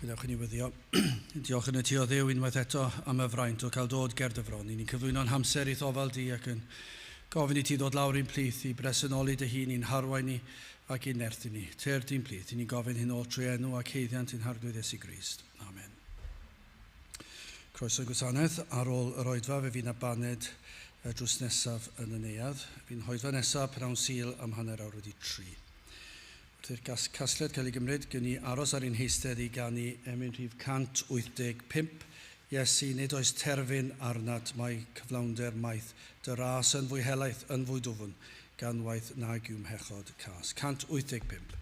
Gadewch i ni wyddio. Diolch yn y ti o Dduw unwaith eto am y fraint o cael dod ger dy fron. I ni'n cyflwyno'n hamser i'th ofal di ac yn gofyn i ti ddod lawr i'n plith i bresenoli dy hun i'n harwain ni ac i'n nerthu ni. Tyr di'n plith. I ni'n gofyn hyn oll trwy enw ac haeddiant ein Harglwydd Iesu Grist. Amen. Croeso gwasanaeth. Ar ôl yr oedfa fe fydd 'na baned drws nesaf yn y neuadd. Fi'n hoedfa nesaf pnawn Sul am 3:30. Wrth i'r casgliad cael ei gymryd, gwn ni aros ar ein heistedd i ganu emyn rhif 185. Iesu, nid oes terfyn arnat, mae cyflawnder maith dy ras yn fwy helaeth, yn fwy dwfn, gan waith nag yw mhechod cas. 185.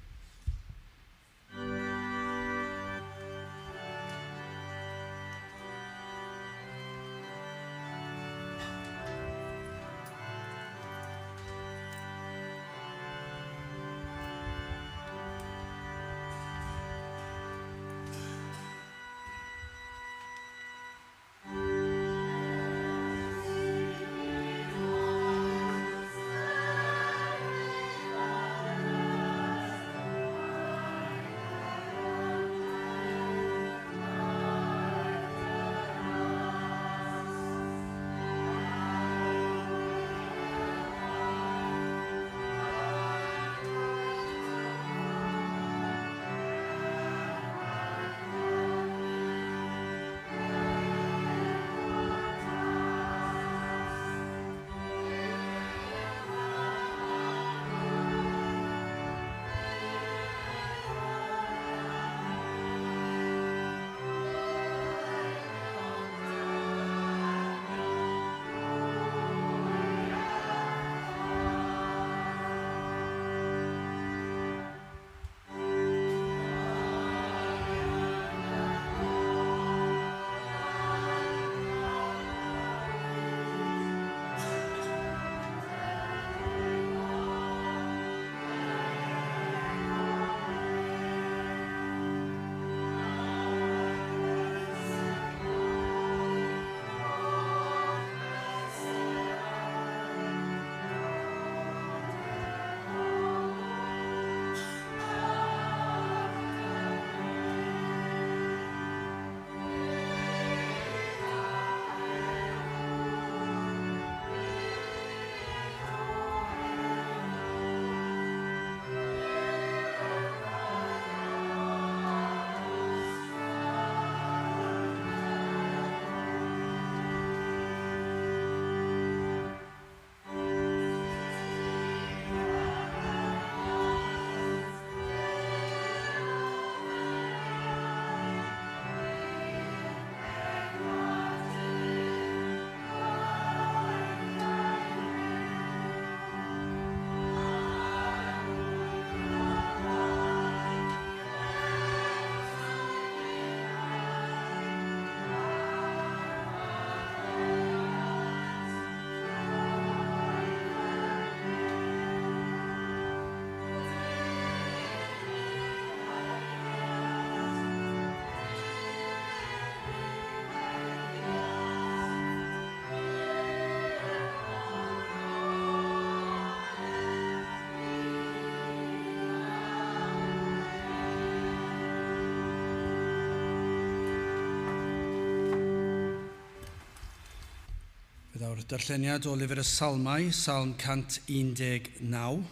Nawr, darlleniad o Lyfr y Salmau, Salm 119.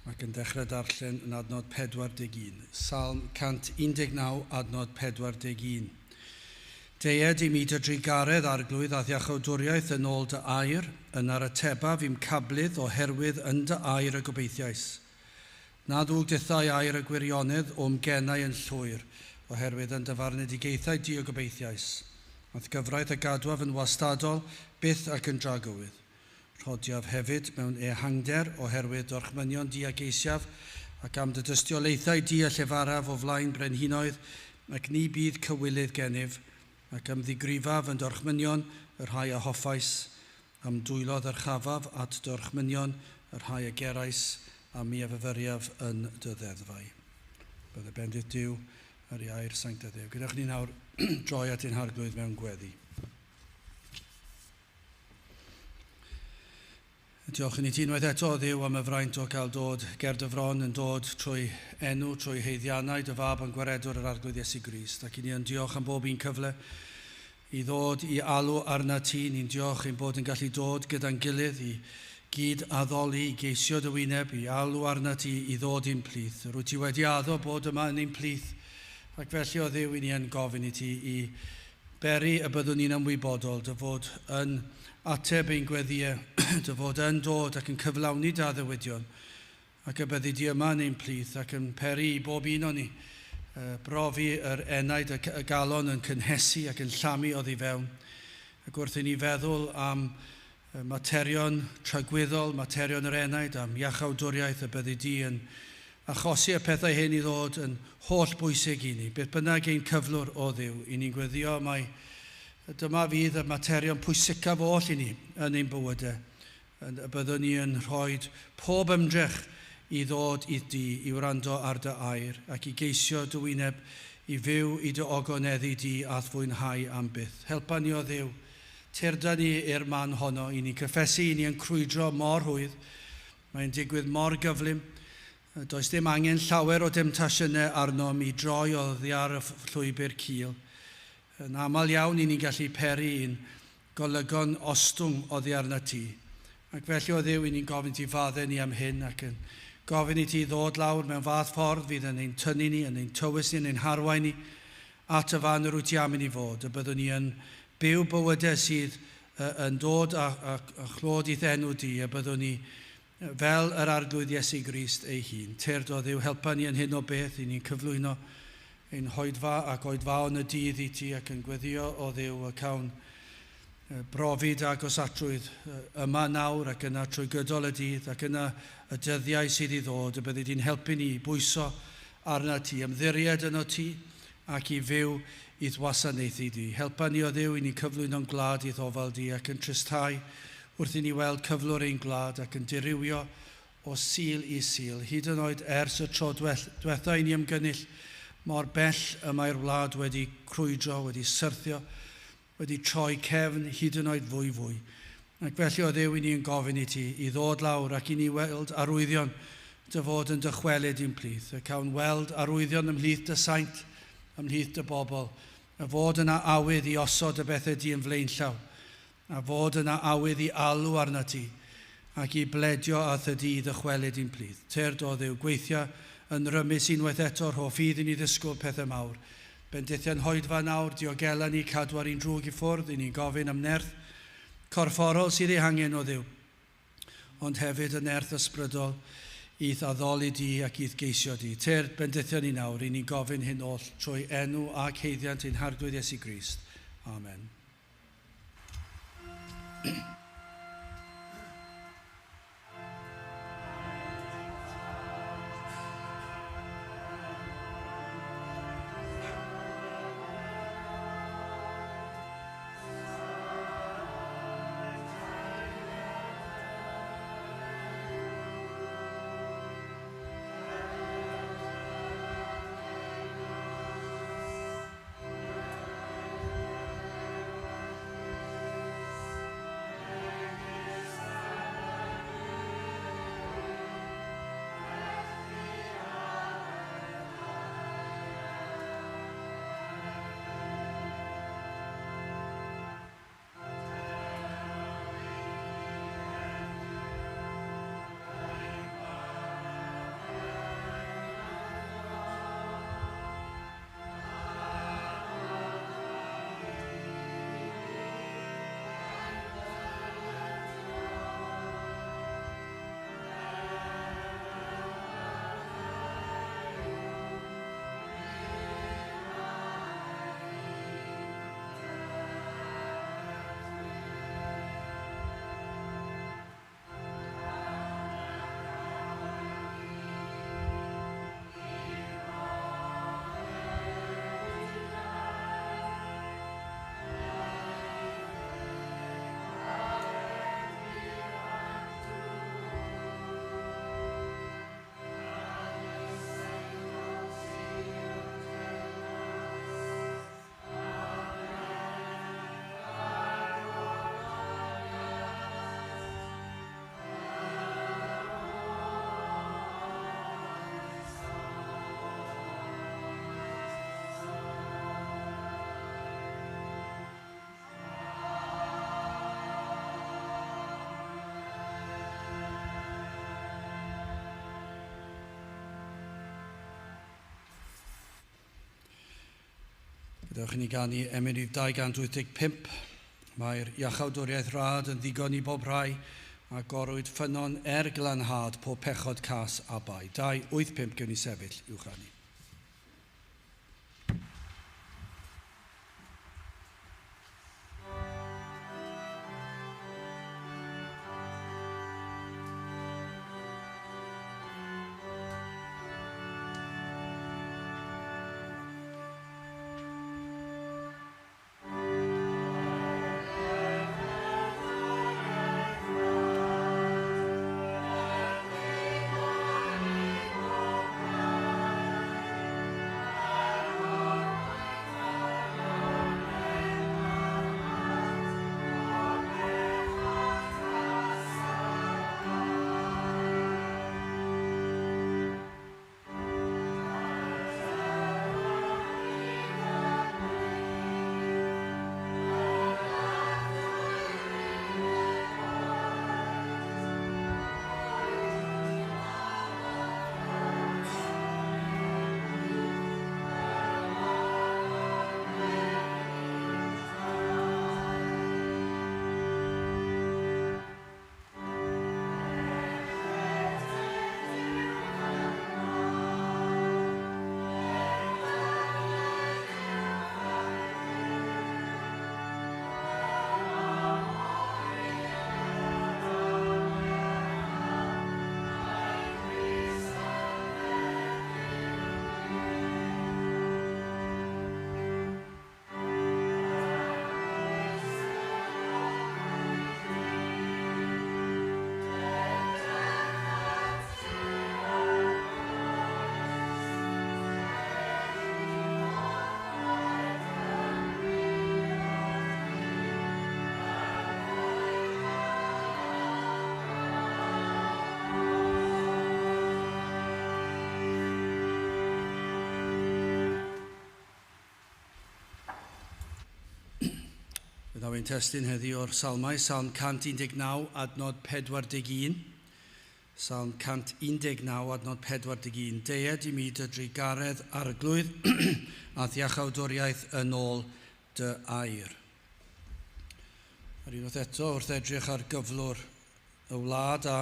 Ac yn dechrau darllen yn adnod 41. Salm 119, adnod 41. Deued i mi dy drugaredd, Arglwydd, a'th iachawdwriaeth yn ôl dy air, yn ar atebaf i'm cablydd oherwydd yn dy air y gobeithiais. Na ddwg dithau air y gwirionedd o'm genau yn llwyr, oherwydd yn dy farnedigaethau di y gobeithiais. A'th gyfraith a gadwaf yn wastadol, byth ac yn dragywydd. Rhodiaf hefyd mewn ehangder, oherwydd dorchmynion di a geisiaf, ac am dy dystiolaethau di a llefaraf o flaen brenhinoedd, ac ni bydd cywilydd gennyf, ac ymddigrifaf yn dorchmynion y rhai a hoffais, am dwylo ddyrchafaf at dorchmynion y rhai a gerais, a mi a fyfyriaf yn dy ddeddfau. Bydde bendith Duw ar ei air sanctaidd Dduw. Gadewch ni nawr droi at ein Harglwydd mewn gweddi. Diolch i ni ti unwaith eto, Dduw, am y fraint o gael dod ger dy fron yn dod trwy enw, trwy haeddiannau dy fab yn gwaredwr yr Arglwydd Iesu Grist. Ac i ni yn diolch am bob un cyfle i ddod i alw arna ti. Ni'n diolch ein bod yn gallu dod gyda'n gilydd i gyd addoli, i geisio dy wyneb, i alw arna ti i ddod i'n plith. Rwyt ti wedi addo bod yma yn ein plith, ac felly o Dduw i ni yn gofyn i ti i beri y byddwn ni'n ymwybodol dy fod yn ateb ein gweddïau, dy fod yn dod ac yn cyflawni dy addewidion, ac y byddi di yma yn ein plith ac yn peri i bob un o'n ni brofi yr enaid y galon yn cynhesu ac yn llamu oddi fewn. Ac wrth i ni feddwl am materion tragwyddol, materion yr enaid, am iachawdwriaeth, y byddi di yn achosi y pethau hyn i ddod yn holl bwysig i ni. Beth bynnag ein cyflwr o Dduw, i ni'n gweddio mai dyma fydd y materion pwysicaf oll i ni yn ein bywydau. Y byddwn ni yn rhoi pob ymdrech i ddod i di, i wrando ar dy air, ac i geisio dy wyneb i fyw i dy ogoneddu di a'th fwynhau am byth. Helpa ni o Dduw, tyrda ni i'r man honno, i ni cyffesu, i ni yn crwydro mor rhwydd, mae'n digwydd mor gyflym. Does dim angen llawer o demtasiynau arnom i droi oddi ar y llwybr cul. Yn aml iawn i ni'n gallu peri i'n golygon ostwng oddi arna ti. Ac felly o Dduw, i ni'n gofyn ti faddau ni am hyn ac yn gofyn i ti ddod lawr mewn fath ffordd fydd yn ein tynnu ni, yn ein tywys ni, yn ein harwain ni at y fan yr wyt ti am i ni fod. Y byddwn ni yn byw bywydau sydd yn dod a chlod i'th enw di, y byddwn ni fel yr Arglwydd Iesu Grist ei hun. Tyrd o Dduw, helpa ni yn hyn o beth, i ni'n cyflwyno ein hoedfa ac oedfaon y dydd i ti ac yn gweddio o Dduw y cawn brofi dy agosatrwydd yma nawr ac yna trwy gydol y dydd ac yna y dyddiau sydd i ddod, y byddi di'n helpu ni i bwyso arna ti, ymddiried yno ti ac i fyw i'th wasanaethu di. Helpa ni o Dduw i ni cyflwyno'n gwlad i'th ofal di ac yn tristhau wrth i ni weld cyflwr ein gwlad ac yn dirywio o Sul i Sul. Hyd yn oed ers y tro diwetha i ni ymgynnull, mor bell y mae'r wlad wedi crwydro, wedi syrthio, wedi troi cefn hyd yn oed fwy fwy. Ac felly o Dduw i ni yn gofyn i ti i ddod lawr ac i ni weld arwyddion dy fod yn dychwelyd i'n plith. Y cawn weld arwyddion ymhlith dy saint, ymhlith dy bobl, y fod yna awydd i osod y bethau di yn flaenllaw, a fod yna awydd i alw arna ti ac i bledio a thydi i ddychwelyd i'n plith. Tyrd o Dduw, gweithio yn rymus unwaith eto'r hoff ffydd i ni ddisgwyl pethau mawr. Bendithion hoedfa nawr, diogela ni, cadw ar un drwg i ffwrdd, i ni'n gofyn am nerth corfforol sydd ei hangen o Dduw, ond hefyd y nerth ysbrydol i'th addoli di ac i'th geisio di. Tyrd, bendithion ni nawr, i ni'n gofyn hyn oll trwy enw ac haeddiant ein Harglwydd Iesu Grist. Amen. Gadewch i ni ganu emyn rhif 285. Mae'r iachawdwriaeth rad yn ddigon i bob rhai, a gorwyd ffynnon er glanhad pob pechod cas a bai. 285 gewn ni sefyll i'w chanu. Fe ddaw ein testun heddi o'r Salmau, Salm 119, adnod 41. Salm 119, adnod 41. Deued i mi dy drugaredd arglwydd a thiachawdwriaeth yn ôl dy air. Yr unwaith eto, wrth edrych ar gyflwr y wlad a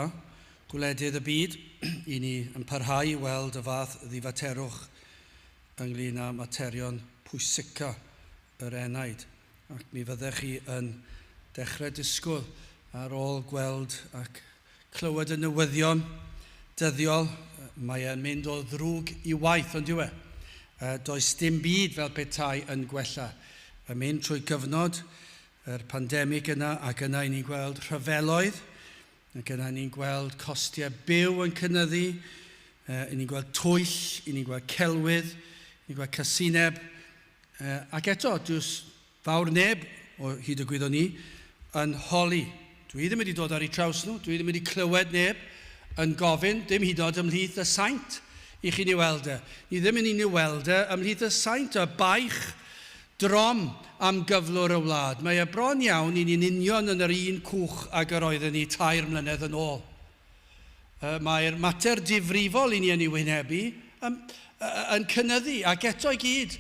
gwledydd y byd, i ni yn parhau i weld y fath ddifaterwch ynglyn â materion pwysica yr enaid. Ac mi fyddech chi yn dechrau disgwyl ar ôl gweld ac clywed y newyddion dyddiol. Mae e'n mynd o ddrwg i waith, ond yw e? Does dim byd fel petai yn gwella. Yn mynd trwy gyfnod yr pandemig yna, ac yna i ni'n gweld rhyfeloedd, ac yna ni'n gweld costiau byw yn cynyddu, i ni'n gweld twyll, i ni'n gweld celwydd, i ni'n gweld casineb. Ac eto, does fawr neb, o hyd y gwyddwn ni, yn holi. Dwi ddim wedi dod ar eu traws nhw, dwi ddim wedi clywed neb yn gofyn, dim hyd yn oed ymhlith y saint i chi'n ei weld e. Ni ddim yn ei weld e ymhlith y saint, y baich drom am gyflwr y wlad. Mae e bron iawn i ni'n union yn yr un cwch ag yr oedden ni 3 mlynedd yn ôl. Mae'r mater difrifol i ni yn ei wynebu yn cynyddu, ac eto i gyd,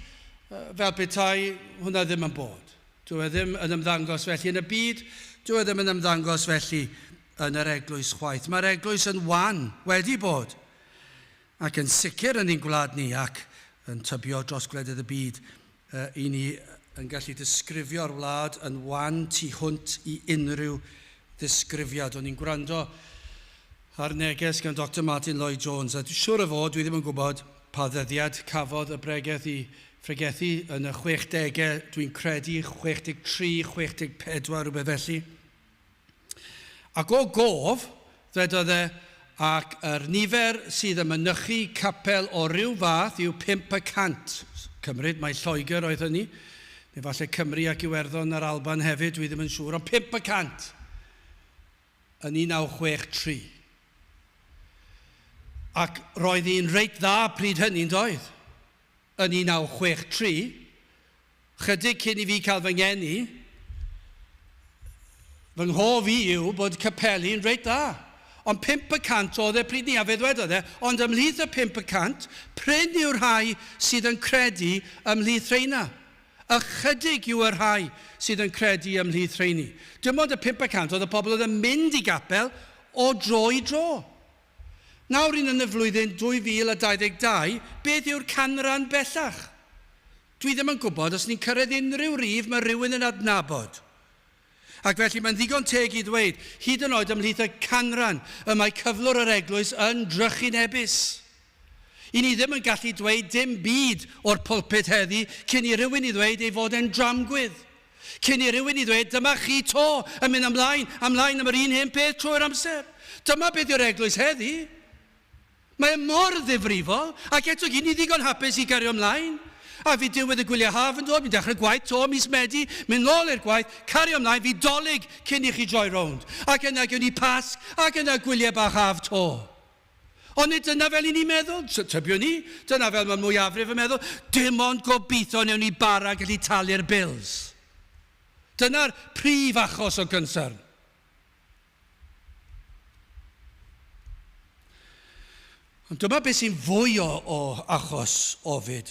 fel petai hwnna ddim yn bod. Dyw e ddim yn ymddangos felly yn y byd, dyw e ddim yn ymddangos felly yn yr eglwys chwaith. Mae'r eglwys yn wan, wedi bod, ac yn sicr yn ein gwlad ni, ac yn tybio dros gwledydd y byd, i ni yn gallu disgrifio'r wlad yn wan tu hwnt i unrhyw ddisgrifiad. O'n i'n gwrando ar neges gan Dr Martin Lloyd Jones, a dwi'n siŵr o fod, dwi ddim yn gwybod pa ddyddiad cafodd y bregeth i phregethu yn y 60au, dwi'n credu 63, 64, rhywbeth felly. Ac o gof, ddwedodd e, ac yr nifer sydd yn mynychu capel o ryw fath yw 5%. Cymryd mai Lloegr oedd hynny, neu falle Cymru ac Iwerddon a'r Alban hefyd, dwi ddim yn siŵr, ond 5% yn 1963. Ac roedd hi'n reit dda pryd hynny, yn doedd? Yn 1963, chydig cyn i fi cael fy ngeni, fy nghof i yw bod capeli'n reit dda. Ond 5% oedd e pryd ni, a fe ddwedodd e, ond ymhlith y 5%, prin yw'r rhai sydd yn credu ymhlith rheina. Ychydig yw y rhai sydd yn credu ymhlith rheini. Dim ond y 5% oedd y pobl oedd yn mynd i gapel o dro i dro. Nawr yn yn y flwyddyn 2022, beth yw'r canran bellach? Dwi ddim yn gwybod os ni'n cyrraedd unrhyw rif mae rhywun yn adnabod. Ac felly mae'n ddigon teg i ddweud, hyd yn oed ymhlith y canran, y mae cyflwr yr eglwys yn drychinebus. I ni ddim yn gallu dweud dim byd o'r pulpit heddi cyn i rywun i ddweud ei fod e'n dramgwydd. Cyn i rywun i ddweud, dyma chi to yn mynd ymlaen, ymlaen am yr un hen peth trwy'r amser. Dyma beth yw'r eglwys heddi. Mae e mor ddifrifol, ac eto gyd ni ddigon hapus i gario ymlaen. A fi diwedd y gwyliau haf yn dod, mi'n dechrau gwaith to mis Medi, mynd nôl i'r gwaith, cario ymlaen, fi dolyg cyn i chi droi rownd. Ac yna gewn ni Pasg, ac yna gwyliau bach haf to. Ond nid dyna fel i ni'n meddwl, tybio ni, dyna fel mae mwyafrif yn meddwl, dim ond gobeithio newn ni bara gallu talu'r bills. Dyna'r prif achos o concern. Ond dyma beth sy'n fwy o, o achos ofid.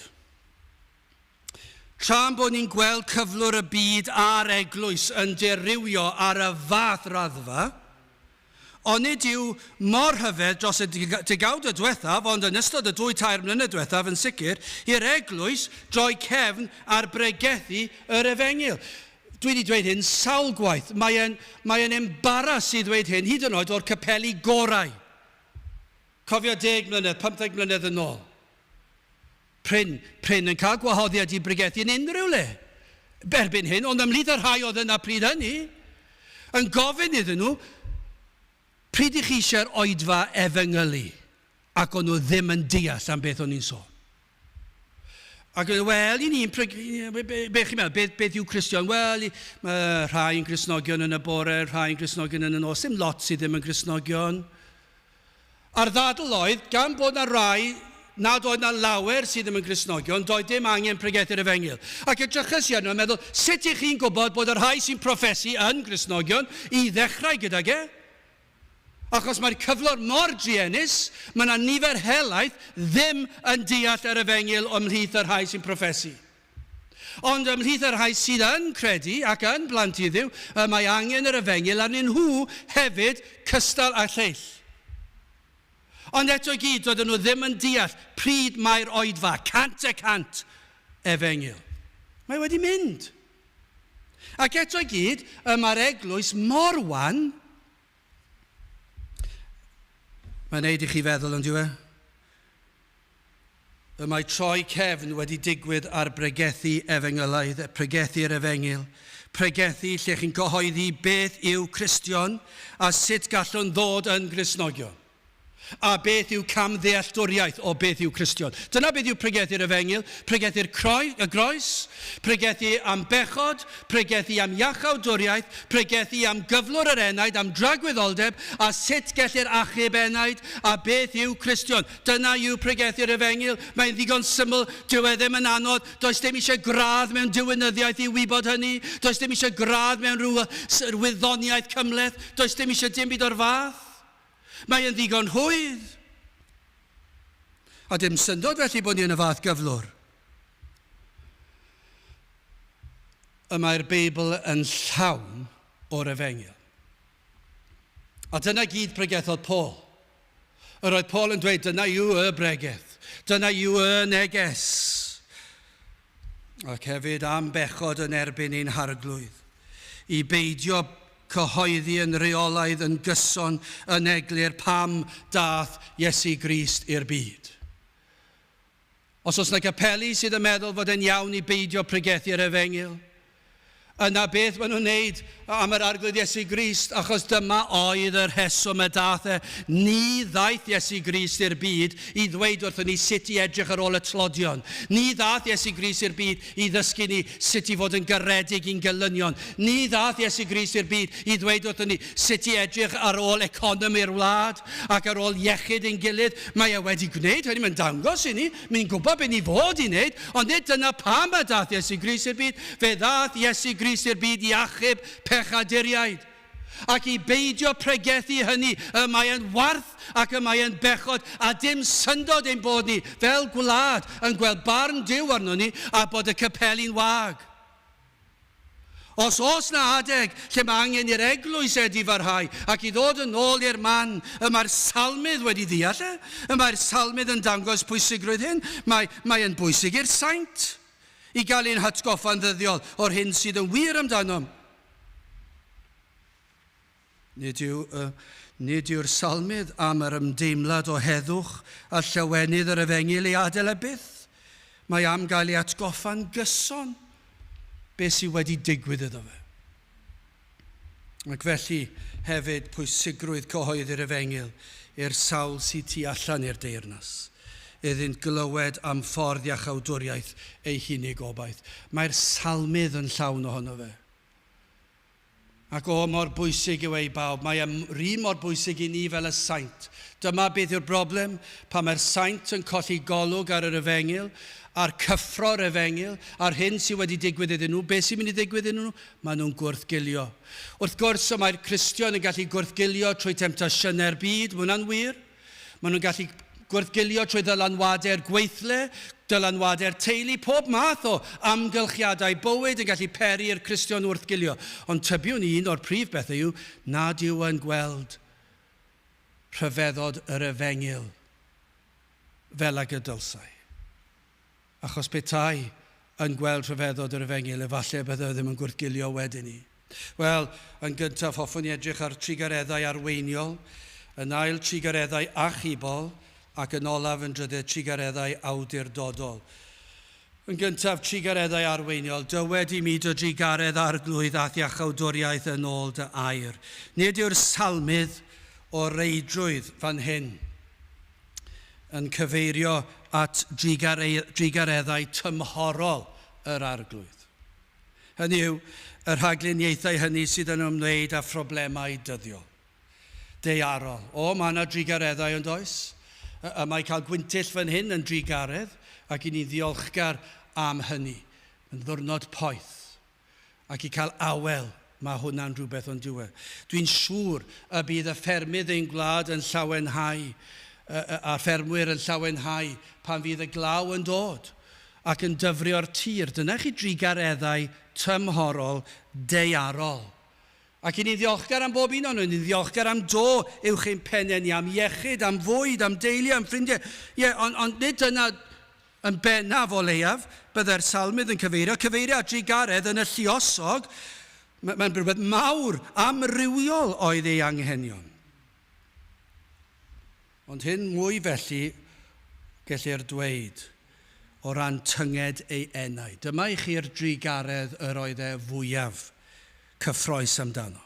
Tra'n bod ni'n gweld cyflwr y byd a'r eglwys yn dirywio ar y fath raddfa, onid yw mor rhyfedd dros y degawdau diwethaf, ond yn ystod y dwy tair mlynedd diwethaf yn sicr, i'r eglwys droi cefn ar bregethu yr efengyl. Dwi wedi dweud hyn sawl gwaith, mae e'n, mae e'n embaras i ddweud hyn, hyd yn oed o'r capeli gorau. Cofio 10 mlynedd, 15 mlynedd yn ôl. Prin, prin yn cael gwahoddiad i bregethu yn unrhyw le. Erbyn hyn, ond ymhlith y rhai oedd yna pryd hynny, yn gofyn iddyn nhw, pryd i chi eisiau'r oedfa efengylu? Ac o'n nhw ddim yn deall am beth o'n i'n sôn. Ac oedd, wel, i ni'n... Be chi'n meddwl, beth, beth yw Cristion? Wel, mae rhai yn Gristnogion yn y bore, rhai yn Gristnogion yn y nos. Dim lot sydd ddim yn Gristnogion. A'r ddadl oedd, gan bod na rai nad oedd na lawer sydd ddim yn Gristnogion, doedd dim angen pregethu'r efengyl. Ac edrychais i arno a meddwl, sut ych chi'n gwybod bod y rhai sy'n proffesu yn Gristnogion i ddechrau gydag e? Achos mae'r cyflwr mor druenus, mae yna nifer helaeth ddim yn deall yr efengyl ymhlith y rhai sy'n proffesu. Ond ymhlith y rhai sydd yn credu ac yn blant i Dduw, y mae angen yr efengyl arnyn nhw hefyd cystal â'r lleill. Ond eto i gyd, doedden nhw ddim yn deall pryd mae'r oedfa, 100% efengyl. Mae wedi mynd. Ac eto i gyd, y mae'r eglwys mor wan. Mae'n neud i chi feddwl, yn diwe? Y mae troi cefn wedi digwydd ar bregethu efengylaidd, pregethu'r efengyl, pregethu lle chi'n cyhoeddi beth yw Cristion a sut gallwn ddod yn Gristnogion. A beth yw camddealltwriaeth o beth yw Cristion? Dyna beth yw pregethu'r efengyl, pregethu'r croi, y groes, pregethu am bechod, pregethu am iachawdwriaeth, pregethu am gyflwr yr enaid, am dragwyddoldeb, a sut gellir achub enaid, a beth yw Cristion. Dyna yw pregethu'r efengyl. Mae'n ddigon syml, dyw e ddim yn anodd. Does dim eisiau gradd mewn diwinyddiaeth i wybod hynny. Does dim eisiau gradd mewn rhyw wyddoniaeth cymhleth. Does dim eisiau dim byd o'r fath. Mae yn ddigon rhwydd. A dim syndod felly bod ni yn y fath gyflwr. Y mae'r Beibl yn llawn o'r efengyl. A dyna gyd pregethodd Paul. Yr oedd Paul yn dweud, dyna yw y bregeth, dyna yw y neges. Ac hefyd am bechod yn erbyn ein harglwydd, i beidio cyhoeddi yn rheolaidd yn gyson yn eglur pam dath Iesu Grist i'r byd. Os oes 'na gapeli sydd yn meddwl fod e'n iawn i beidio pregethu'r efengyl, yna beth maen nhw'n wneud am yr Arglwydd Iesu Grist, achos dyma oedd y rheswm y daeth e. Ni ddaeth Iesu Grist i'r byd i ddweud wrthon ni sut i edrych ar ôl y tlodion. Ni ddaeth Iesu Grist i'r byd i ddysgu ni sut i fod yn garedig i'n gelynion. Ni ddaeth Iesu Grist i'r byd i ddweud wrthon ni sut i edrych ar ôl economi'r wlad ac ar ôl iechyd ein gilydd. Mae e wedi gwneud hynny, mae'n dangos i ni, mae'n gwybod beth ni fod i wneud, ond nid dyna pam y daeth Iesu Grist i'r byd. Fe ddaeth Iesu Grist i'r byd i achub pechaduriaid. Ac i beidio pregethu hynny, y mae yn warth ac y mae yn bechod, a dim syndod ein bod ni, fel gwlad, yn gweld barn Duw arnon ni a bod y capeli'n wag. Os oes 'na adeg lle mae angen i'r eglwys edifarhau ac i ddod yn ôl i'r man y mae'r salmydd wedi ddeall e, y mae'r salmydd yn dangos pwysigrwydd hyn, mae, mae yn bwysig i'r saint i gael ein hatgoffa'n ddyddiol o'r hyn sydd yn wir amdanom. Nid yw, uh, nid yw'r salmydd am yr ymdeimlad o heddwch a llawenydd yr efengyl ei adael e byth. Mae am gael ei atgoffa'n gyson beth sydd wedi digwydd iddo fe. Ac felly hefyd pwysigrwydd cyhoeddi'r efengyl i'r sawl sydd tu allan i'r deyrnas, iddynt glywed am ffordd iachawdwriaeth ei hunig obaith. Mae'r salmydd yn llawn ohono fe. Ac o, mor bwysig yw e i bawb. Mae e 'run mor bwysig i ni fel y saint. Dyma beth yw'r broblem, pan mae'r saint yn colli golwg ar yr efengyl, a'r cyffro'r efengyl, a'r hyn sydd wedi digwydd iddyn nhw, beth sy'n mynd i ddigwydd iddyn nhw? Maen nhw'n gwrthgilio. Wrth gwrs, y mae'r Cristion yn gallu gwrthgilio trwy temtasiynau'r byd, mae hwnna'n wir. Maen nhw'n gallu gwrthgilio trwy ddylanwadau'r gweithle, dylanwadau'r teulu, pob math o amgylchiadau bywyd yn gallu peri i'r Cristion wrthgilio. Ond tybiwn i un o'r prif bethau yw nad yw yn gweld rhyfeddod yr efengyl fel ag y dylsai. Achos petai yn gweld rhyfeddod yr efengyl, efallai y byddai ddim yn gwrthgilio wedyn ni. Wel, yn gyntaf hoffwn i edrych ar trugareddau arweiniol, yn ail trugareddau achubol, ac yn olaf yn drydydd trugareddau awdurdodol. Yn gyntaf, trugareddau arweiniol. Dywed i mi dy drugaredd arglwydd a'th iachawdwriaeth yn ôl dy air. Nid yw'r salmydd o reidrwydd fan hyn yn cyfeirio at drugareddau tymhorol yr Arglwydd. Hynny yw, y rhagluniaethau hynny sydd yn ymwneud â phroblemau dyddiol, daearol. O, mae yna drugareddau yn does? Y mae cael gwyntyll fan hyn yn drugaredd, ac i ni'n ddiolchgar am hynny. Yn ddwrnod poeth. Ac i cael awel, mae hwnna'n rhywbeth ond dyw e. Dwi'n siŵr y bydd y ffermydd ein gwlad yn llawenhau, a'r ffermwyr yn llawenhau pan fydd y glaw yn dod ac yn dyfrio'r tir. Dyna chi drugareddau tymhorol daearol. Ac i ni'n ddiolchgar am bob un o'n nhw. Ni'n ddiolchgar am do uwch ein pennau ni, am iechyd, am fwyd, am deulu, am ffrindiau. Ie, ond, ond nid dyna yn bennaf o leiaf, byddai'r salmydd yn cyfeirio, cyfeirio at drugaredd yn y lluosog, mae'n rhywbeth mawr, amrywiol oedd ei anghenion. Ond hyn mwy felly, gellir dweud, o ran tynged ei enau. Dyma i chi'r drugaredd yr oedd e fwyaf cyffrous amdano.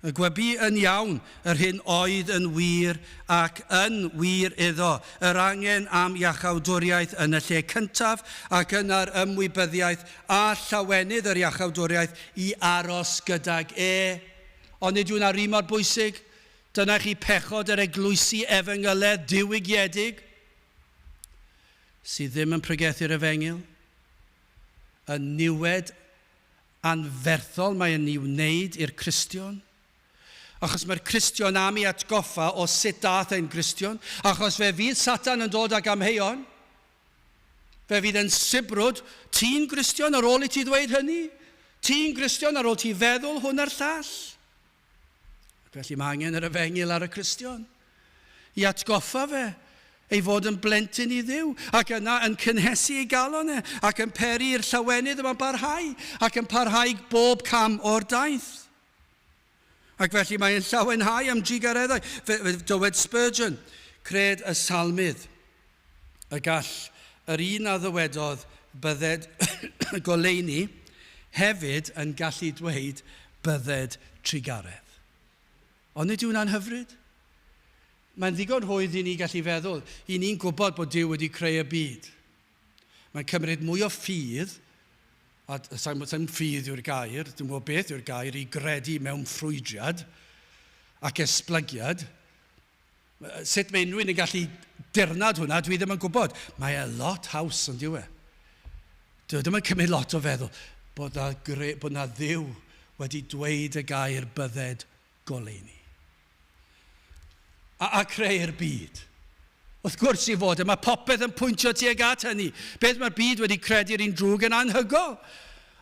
Y gwybu yn iawn yr hyn oedd yn wir ac yn wir iddo, yr angen am iachawdwriaeth yn y lle cyntaf ac yna'r ymwybyddiaeth a llawenydd yr iachawdwriaeth i aros gydag e. Ond nid yw'n ar un mor bwysig. Dyna chi pechod yr eglwysi efengyledd diwygiedig sydd ddim yn pregethu'r efengyl, y niwed anferthol mae yn ei wneud i'r Cristion. Achos mae'r Cristion am ei atgoffa o sut dath e'n Gristion, achos fe fydd Satan yn dod ag amheuon. Fe fydd e'n sibrwd, ti'n Gristion ar ôl i ti ddweud hynny? Ti'n Gristion ar ôl ti feddwl hwn a'r llall? Ac felly mae angen yr efengyl ar y Cristion i atgoffa fe ei fod yn blentyn i Dduw, ac yna yn cynhesu ei galon e, ac yn peri i'r llawenydd yma'n barhau, ac yn parhau bob cam o'r daith. Ac felly mae'n llawenhau am drugareddau. Fe, fe, dywed Spurgeon, cred y salmydd, y gall yr un a ddywedodd bydded goleuni hefyd yn gallu dweud bydded trugaredd. Ond nid yw hwnna'n hyfryd? Mae'n ddigon rhwydd i ni gallu feddwl, i ni'n gwybod bod Duw wedi creu y byd. Mae'n cymryd mwy o ffydd, a sa'n sa ffydd yw'r gair, dwi'n gwybod beth yw'r gair, i gredu mewn ffrwydriad ac esblygiad. Sut mae unrhyw un yn gallu dirnad hwnna, dwi ddim yn gwybod. Mae e lot haws yn diwe. Dwi ddim yn cymryd lot o feddwl bod na, bod na Dduw wedi dweud y gair bydded goleuni. A creu'r byd. Wrth gwrs i fod, mae popeth yn pwyntio tuag at hynny. Beth mae'r byd wedi credu'r un drwg yn anhygoel.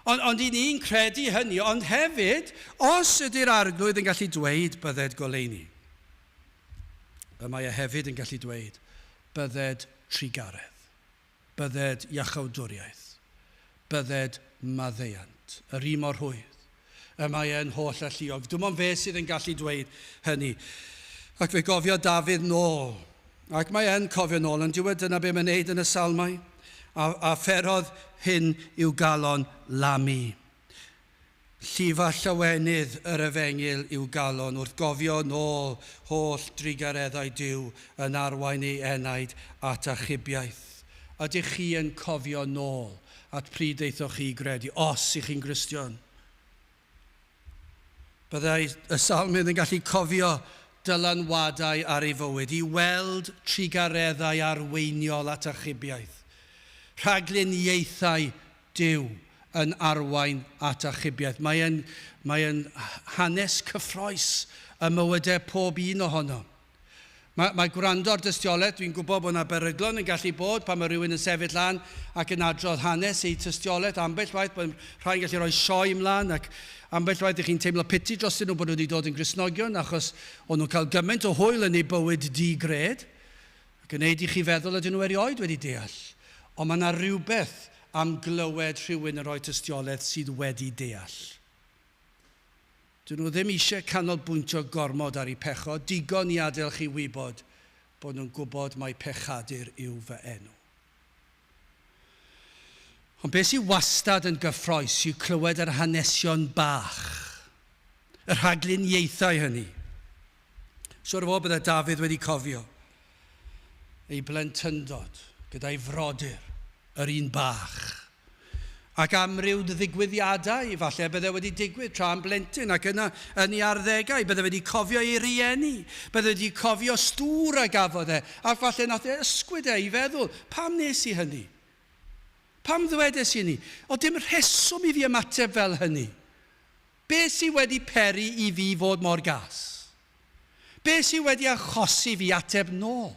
Ond i ni'n credu hynny, ond hefyd, os ydy'r arglwydd yn gallu dweud bydded goleuni, y mae e hefyd yn gallu dweud bydded trugaredd, bydded iachawdwriaeth, bydded maddeuant, yr un mor rhwydd. Y mae e'n holl alluog. Dim ond fe sydd yn gallu dweud hynny. Ac fe gofio Dafydd nôl. Ac mae e'n cofio nôl, yn diwedd dyna be mae'n neud yn y salmau. A pherodd hyn i'w galon lamu. Llifa llawenydd yr efengyl i'w galon wrth gofio nôl holl drugareddau Duw yn arwain ei enaid at achubiaeth. Ydych chi yn cofio nôl at pryd aethoch chi i gredu, os ych chi'n Gristion? Byddai y salmydd yn gallu cofio dylanwadau ar ei fywyd i weld trugareddau arweiniol at achubiaeth, rhagluniaethau Duw yn arwain at achubiaeth. Mae'n mae hanes cyffroes ym mywydau pob un ohonom. Mae gwrando ar dystiolaeth, dwi'n gwybod bod yna beryglon yn gallu bod pan mae rhywun yn sefyll lan ac yn adrodd hanes eu tystiolaeth. Ambell waith bod rhai'n gallu rhoi sioe ymlaen ac ambell waith ych chi'n teimlo piti drostyn nhw bod nhw wedi dod yn Gristnogion achos o'n nhw'n cael gymaint o hwyl yn eu bywyd di-gred ac yn neud i chi feddwl ydyn nhw erioed wedi deall. Ond mae yna rhywbeth am glywed rhywun yn rhoi tystiolaeth sydd wedi deall. Dyn nhw ddim eisiau canolbwyntio gormod ar eu pechod, digon i adael chi wybod bod nhw'n gwybod mai pechadur yw fy enw. Ond beth sydd wastad yn gyffroes yw clywed yr hanesion bach, y rhagluniaethau hynny. Siwr o fod bydde Dafydd wedi cofio ei blentyndod gyda'i frodyr, yr un bach. Ac amryw ddigwyddiadau, falle, bydde wedi digwydd tra yn blentyn ac yna yn ei arddegau, bydde wedi cofio ei rieni, bydde wedi cofio stŵr a gafodd e, ac falle nath e ysgwyd e i feddwl, pam nes i hynny? Pam ddwedes i hynny? O, dim rheswm i fi ymateb fel hynny. Be sydd wedi peri i fi fod mor gas? Be sydd wedi achosi fi ateb nôl?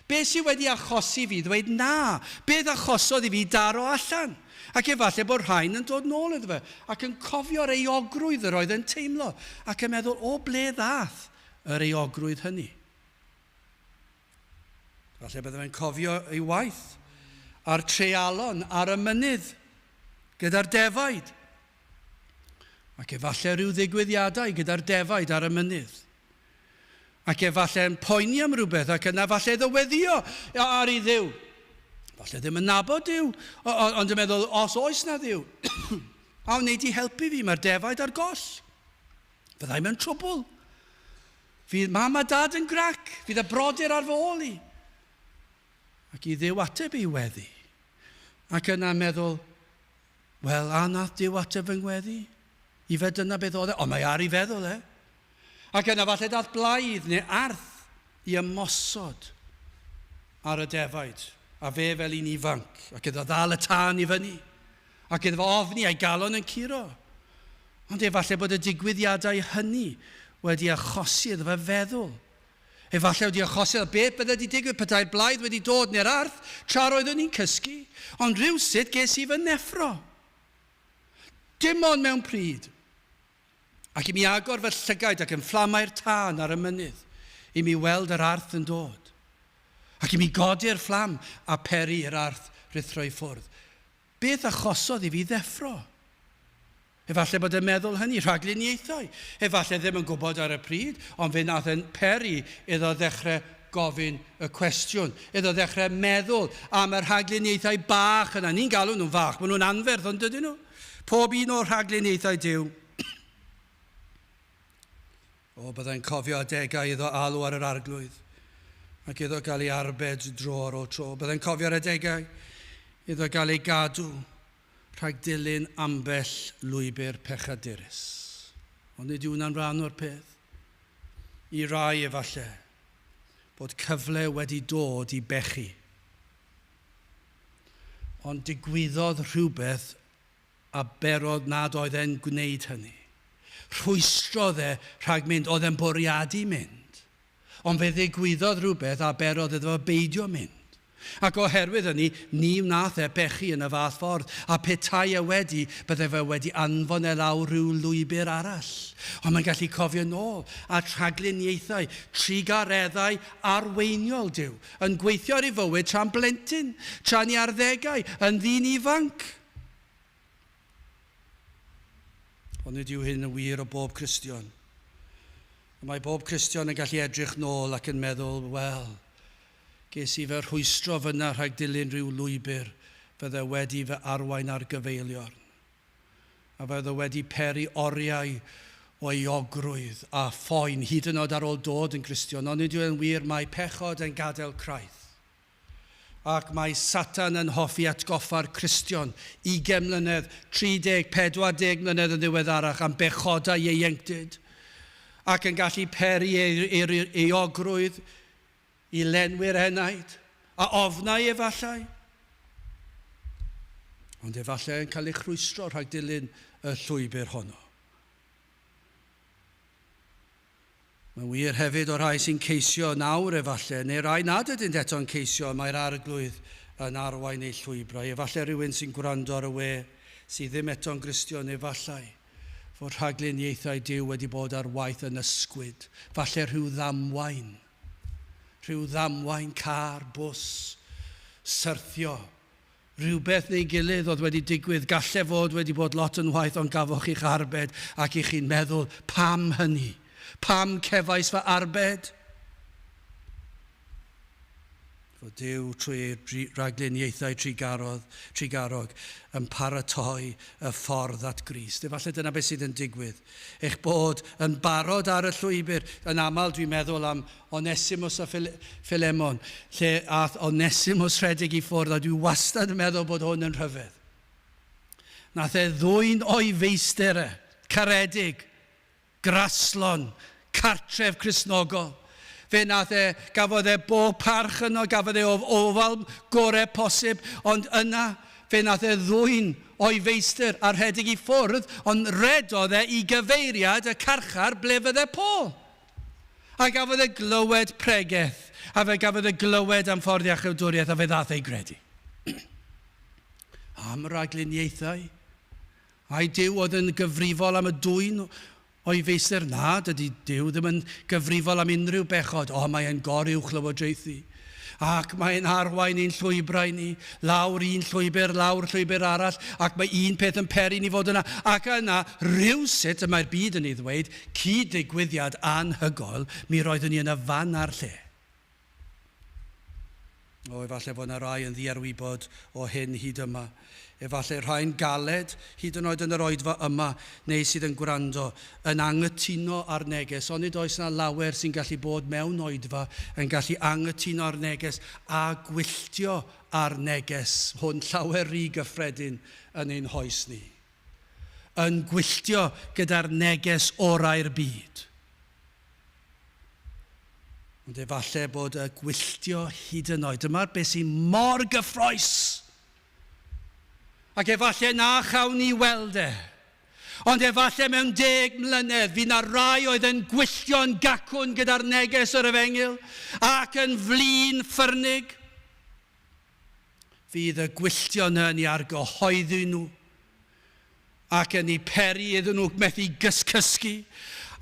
Be sydd wedi achosi fi ddweud na? Beth achosodd i fi daro allan? Ac efallai bod rhain yn dod nôl iddo fe ac yn cofio'r euogrwydd yr oedd yn teimlo ac yn meddwl, o ble ddath yr euogrwydd hynny? Falle bydde fe'n cofio ei waith a'r treialon ar y mynydd gyda'r defaid. Ac efallai rhyw ddigwyddiadau gyda'r defaid ar y mynydd. Ac efallai yn poeni am rhywbeth ac yna falle iddo weddio ar ei Dduw. Falle ddim yn nabod Duw, ond yn meddwl, os oes na Dduw, a wnei di helpu fi, mae'r defaid ar goll. Fyddai mewn trwbl. Fydd mam a dad yn grac, fydd y brodyr ar fy ôl i. Ac i Dduw ateb ei weddi. Ac yna meddwl, wel, a nath Duw ateb fy ngweddi? I fe dyna beth oedd e, ond mae ar ei feddwl e. Ac yna falle dath blaidd neu arth i ymosod ar y defaid, a fe fel un ifanc, ac iddo ddal y tân i fyny, ac iddo fo ofni a'i galon yn curo. Ond efallai bod y digwyddiadau hynny wedi achosi iddo fe feddwl. Efallai wedi achosi iddo beth bydde wedi digwydd petai'r blaidd wedi dod neu'r arth tra'r oeddwn i'n cysgu, ond rhywsut ges i fy neffro. Dim ond mewn pryd. Ac i mi agor fy llygaid ac yn fflamau'r tân ar y mynydd, i mi weld yr arth yn dod. Ac i mi godi'r fflam a peri i'r arth ruthro i ffwrdd. Beth achosodd i fi ddeffro? Efallai bod e'n meddwl hynny, rhagluniaethau. Efallai ddim yn gwybod ar y pryd, ond fe nath e'n peri iddo ddechrau gofyn y cwestiwn, iddo ddechrau meddwl am y rhagluniaethau bach yna. Ni'n galw nhw'n fach, maen nhw'n anferth, ond dydyn nhw? Pob un o'r rhagluniaethau Duw. O, byddai'n cofio adegau iddo alw ar yr arglwydd ac iddo gael ei arbed dro ar ôl tro. Byddai'n cofio'r adegau iddo gael ei gadw rhag dilyn ambell lwybr pechadurus. Ond nid yw hwnna'n rhan o'r peth. I rai efallai, bod cyfle wedi dod i bechu. Ond digwyddodd rhywbeth a berodd nad oedd e'n gwneud hynny. Rhwystrodd e rhag mynd, oedd e'n bwriadu mynd. Ond fe ddigwyddodd rhywbeth a berodd iddo fo beidio mynd. Ac oherwydd hynny, ni wnaeth e bechu yn y fath ffordd, a petai e wedi, bydde fe wedi anfon e lawr rhyw lwybr arall. Ond mae'n gallu cofio nôl at rhagluniaethau, trugareddau arweiniol Duw, yn gweithio ar ei fywyd tra'n blentyn, tra'n ei arddegau, yn ddyn ifanc. Ond nid yw hyn yn wir o bob Cristion. Y mae bob Cristion yn gallu edrych nôl ac yn meddwl, wel, ges i fy rhwystro fyna rhag dilyn rhyw lwybr fydde wedi fy arwain ar gyfeiliorn, a fydde wedi peri oriau o euogrwydd a phoen hyd yn oed ar ôl dod yn Gristion. Ond nid yw e'n wir, mae pechod yn gadael craith. Ac mae Satan yn hoffi atgoffa'r Cristion ugain mlynedd, 30, 40 mlynedd yn ddiweddarach am bechodau ieuenctid, ac yn gallu peri euogrwydd i lenwi'r enaid, a ofnau efallai. Ond efallai yn cael eich rhwystro rhag dilyn y llwybr honno. Mae'n wir hefyd o'r rhai sy'n ceisio nawr efallai, neu rai nad ydynt eto'n ceisio, mae'r Arglwydd yn arwain eu llwybrau. Efallai rhywun sy'n gwrando ar y we sydd ddim eto'n Gristion, efallai fod rhagluniaethau Duw wedi bod ar waith yn ysgwyd, falle rhyw ddamwain, rhyw ddamwain car, bws, syrthio, Rhywbeth neu gilydd oedd wedi digwydd, galle fod wedi bod lot yn waeth ond gafoch chi'ch arbed ac i chi'n meddwl, pam hynny? Pam cefais fy arbed? Fod Duw trwy ei ragluniaethau trugarodd, trugarog yn paratoi y ffordd at Grist. Efallai dyna beth sydd yn digwydd. Eich bod yn barod ar y llwybr. Yn aml dwi'n meddwl am Onesimus a Philemon, lle ath Onesimus rhedeg i ffwrdd, a dwi wastad yn meddwl bod hwn yn rhyfedd. Nath e ddwyn o'i feistr e, caredig, graslon, cartref Cristnogol. Fe nath e, gafodd e bob parch yno, gafodd e ofal gorau posib, ond yna fe nath e ddwyn o'i feistr a rhedeg i ffwrdd, ond redodd e i gyfeiriad y carchar ble fydde Paul. A gafodd e glywed pregeth, a fe gafodd e glywed am ffordd iachawdwriaeth, a fe ddath ei gredu. Am ragluniaethau? Ai Duw oedd yn gyfrifol am y dwyn o'i feistr? Na, dydy Duw ddim yn gyfrifol am unrhyw bechod. O, mae e'n goruwchlywodraethu. Ac mae'n arwain ein llwybrau ni, lawr un llwybr, lawr llwybr arall, ac mae un peth yn peri ni fod yna. Ac yna, rhywsut, y mae'r byd yn ei ddweud, cyd-ddigwyddiad anhygoel, mi roeddwn i yn y fan a'r lle. O, efallai fod yna rai yn ddiarwybod o hyn hyd yma. Efallai rhai'n galed, hyd yn oed yn yr oedfa yma, neu sydd yn gwrando, yn anghytuno â'r neges. Onid oes yna lawer sy'n gallu bod mewn oedfa yn gallu anghytuno â'r neges a gwylltio â'r neges hwn llawer rhy gyffredin yn ein hoes ni. Yn gwylltio gyda'r neges orau'r byd. Ond efallai bod y gwylltio hyd yn oed, dyma'r beth sy'n mor gyffroes, Ac efallai na chawn ni weld e. Ond efallai mewn deg mlynedd fydd na rai oedd yn gwylltio'n gacwn gyda'r neges yr efengyl ac yn flin ffyrnig. Fydd y gwylltio yna yn ei argyhoeddi nhw ac yn eu peri iddyn nhw methu gyscysgu,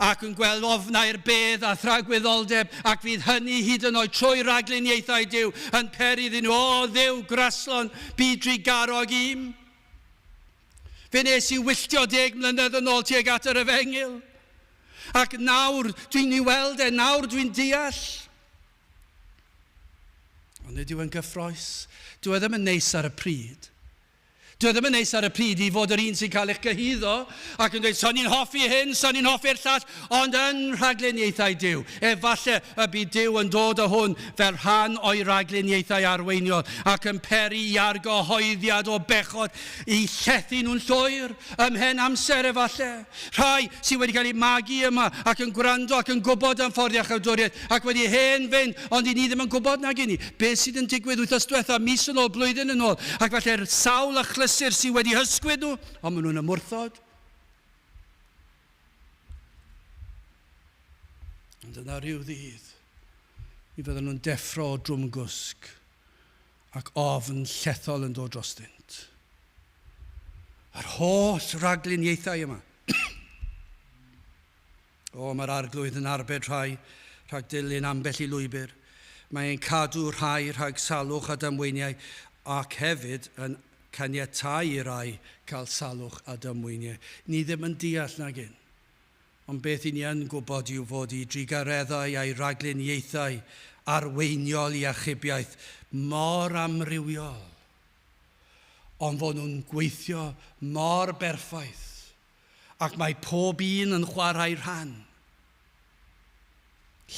ac yn gweld ofnau'r bedd a thragwyddoldeb, ac fydd hynny hyd yn oed trwy ragluniaethau Duw yn peri iddyn nhw, O Dduw graslon, bu drugarog i'm. Fe nes i wylltio deg mlynedd yn ôl tuag at yr efengyl, ac nawr dwi'n ei weld e, nawr dwi'n deall. Ond nid yw e'n gyffroes. Dyw e ddim yn neis ar y pryd. Dyw e ddim yn neis ar y pryd i fod yr un sy'n cael eich gyhuddo ac yn dweud, 'Son i'n hoffi hyn, son i'n hoffi'r llall', ond yn rhagluniaethau Duw, efallai y bydd Duw yn dod â hwn fel rhan o'i ragluniaethau arweiniol ac yn peri i argyhoeddiad o bechod i llethu nhw'n llwyr, ymhen amser efallai. Rhai sydd wedi cael eu magu yma ac yn gwrando ac yn gwybod am ffordd iachawdwriaeth ac wedi hen fynd, ond i ni ddim yn gwybod nag i ni beth sydd yn digwydd wythnos diwetha, mis yn ôl, blwyddyn yn ôl, ac falle'r sawl achlysur sydd wedi hysgwyd nhw, ond maen nhw'n ymwrthod. Ond yna rhyw ddydd, mi fydden nhw'n deffro o drwmgwsg ac ofn llethol yn dod drostynt. Yr holl ragluniaethau yma. O, mae'r arglwydd yn arbed rhai rhag dilyn ambell i lwybr. Mae e'n cadw rhai rhag salwch a damweiniau ac hefyd yn caniatáu i rai cael salwch a damweiniau. Ni ddim yn deall nag un. Ond beth i ni yn gwybod yw fod i drugareddau a'i ragluniaethau arweiniol i achubiaeth mor amrywiol, ond fod nhw'n gweithio mor berffaith, ac mae pob un yn chwarae rhan.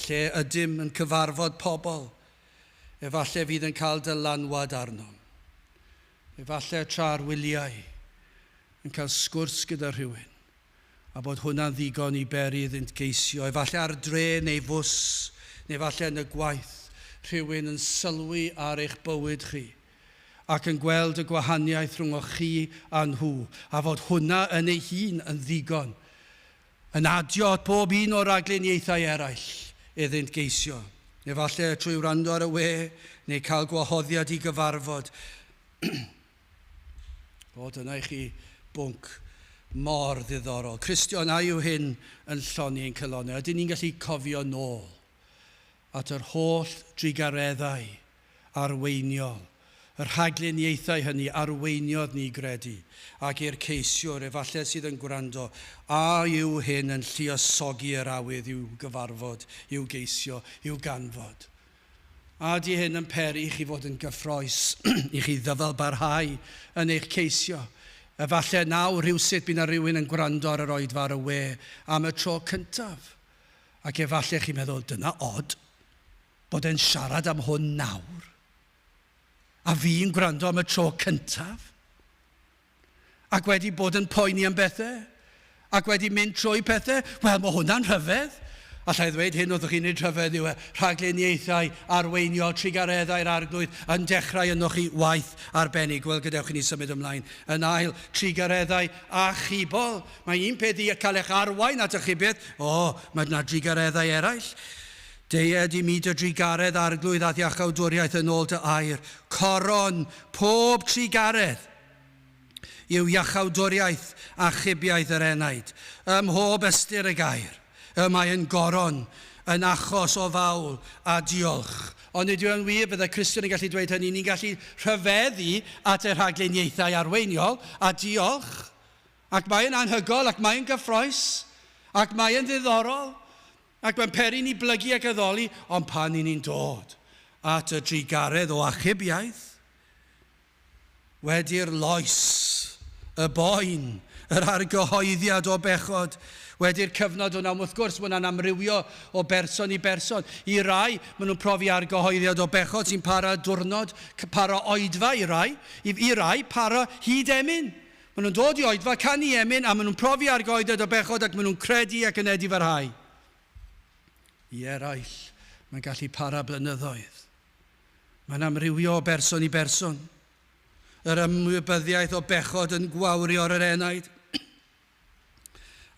Lle ydym yn cyfarfod pobl, efallai fydd yn cael dylanwad arnom. Efallai tra'r wyliau yn cael sgwrs gyda rhywun, a bod hwnna'n ddigon i beri iddynt geisio, efallai ar drên neu fws, neu efallai yn y gwaith, rhywun yn sylwi ar eich bywyd chi, ac yn gweld y gwahaniaeth rhwng chi a nhw, a fod hwnna yn ei hun yn ddigon, yn adio at pob un o'r ragluniaethau eraill iddynt geisio. Efallai trwy wrando ar y we, neu cael gwahoddiad i gyfarfod. O, dyna i chi bwnc mor ddiddorol. Cristion, a yw hyn yn llonni ein calonnau? Ydyn ni'n gallu cofio nôl at yr holl drugareddau arweiniol, y rhagluniaethau hynny arweiniodd ni gredu, ac i'r ceisiwr, efallai sydd yn gwrando, a yw hyn yn lluosogi yr awydd i'w gyfarfod, i'w geisio, i'w ganfod? A ydy hyn yn peri i chi fod yn gyffroes, i chi ddyfal barhau yn eich ceisio? Efallai nawr rhywsut bydd na rhywun yn gwrando ar yr oedfa ar y we am y tro cyntaf. Ac efallai chi'n meddwl, dyna od, bod e'n siarad am hwn nawr. A fi'n gwrando am y tro cyntaf. Ac wedi bod yn poeni am bethau, ac wedi mynd trwy pethau, wel, mae hwnna'n rhyfedd. Alla i ddweud hyn wrthych chi, nid rhyfedd yw e. Rhagluniaethau arweiniol trugareddau'r arglwydd yn dechrau ynoch chi waith arbennig. Wel, gadewch i ni symud ymlaen. Yn ail, trugareddau achubol. Mae un peth i cael eich arwain at achubiaeth. O, mae yna drugareddau eraill. Deued i mi dy drugaredd arglwydd a'th iachawdwriaeth yn ôl dy air. Coron pob trugaredd yw iachawdwriaeth achubiaeth yr enaid. Ym mhob ystyr y gair, y mae yn goron, yn achos o fawl a diolch. Ond nid yw e'n wir, byddai Cristion yn gallu dweud hynny, ni'n gallu rhyfeddu at y rhagluniaethau arweiniol a diolch. Ac mae'n anhygoel, ac mae'n gyffroes, ac mae'n ddiddorol, ac mae'n peri ni blygu ac addoli, ond pan i ni'n dod at y drugaredd o achubiaeth, Wedi'r loes, y boen, yr argyhoeddiad o bechod, wedi'r cyfnod hwnna, wrth gwrs, mae hwnna'n amrywio o berson i berson. I rai, maen nhw'n profi argyhoeddiad o bechod sy'n para diwrnod, para oedfa i rai, i, i rai para hyd emyn. Maen nhw'n dod i oedfa, canu emyn, a maen nhw'n profi argyhoeddiad o bechod ac maen nhw'n credu ac yn edifarhau. I eraill, mae'n gallu para blynyddoedd. Mae'n amrywio o berson i berson. Yr ymwybyddiaeth o bechod yn gwawrio ar yr enaid.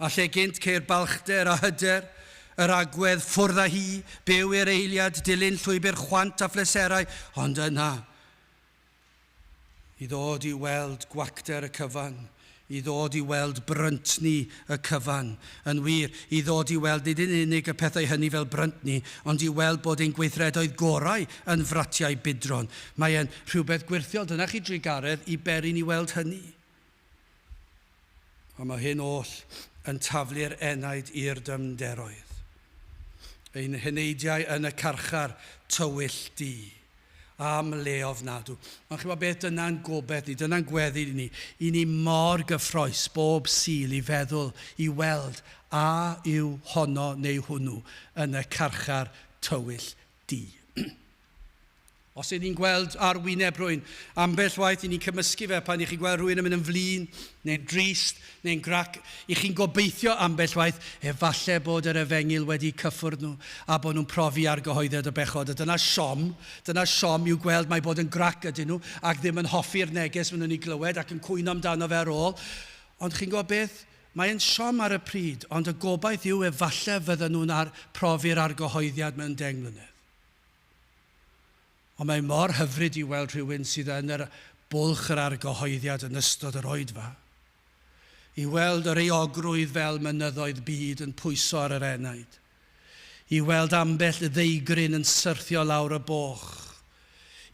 A lle gynt ceir balchder a hyder, yr agwedd ffwrdd â hi, byw i'r eiliad, dilyn llwybr chwant a phleserau, ond yna, i ddod i weld gwacter y cyfan, i ddod i weld bryntni y cyfan. Yn wir, i ddod i weld nid yn unig y pethau hynny fel bryntni, ond i weld bod ein gweithredoedd gorau yn fratiau budron. Mae e'n rhywbeth gwyrthiol. Dyna chi drugaredd i beri ni weld hynny. Ond mae hyn oll yn taflu'r enaid i'r dyfnderoedd. Ein heneidiau yn y carchar tywyll du. Am le ofnadw. Ond chi'n gwybod beth, dyna'n gobaith ni, dyna'n gweddi ni. I ni mor gyffroes bob Sul i feddwl, i weld a yw honno neu hwnnw yn y carchar tywyll du. Os ydyn ni'n gweld ar wyneb rhywun, ambell waith i ni'n cymysgu fe pan i chi'n gweld rhywun yn mynd yn flin, neu'n drist, neu'n grac, i chi'n gobeithio ambell waith, efallai bod yr efengyl wedi cyffwrdd nhw a bod nhw'n profi argyhoeddiad o bechod. A dyna siom, dyna siom i'w gweld mai bod yn grac ydyn nhw ac ddim yn hoffi'r neges maen nhw'n ei glywed ac yn cwyno amdano fe ar ôl. Ond chi'n gwybod beth? Mae'n siom ar y pryd, ond y gobaith yw efallai fydden nhw'n ar, profi'r argyhoeddiad mewn 10 mlynedd. Ond mae mor hyfryd i weld rhywun sydd yn yr bwlch yr argyhoeddiad yn ystod yr oedfa. I weld yr euogrwydd fel mynyddoedd byd yn pwyso ar yr enaid. I weld ambell ddeigryn yn syrthio lawr y boch.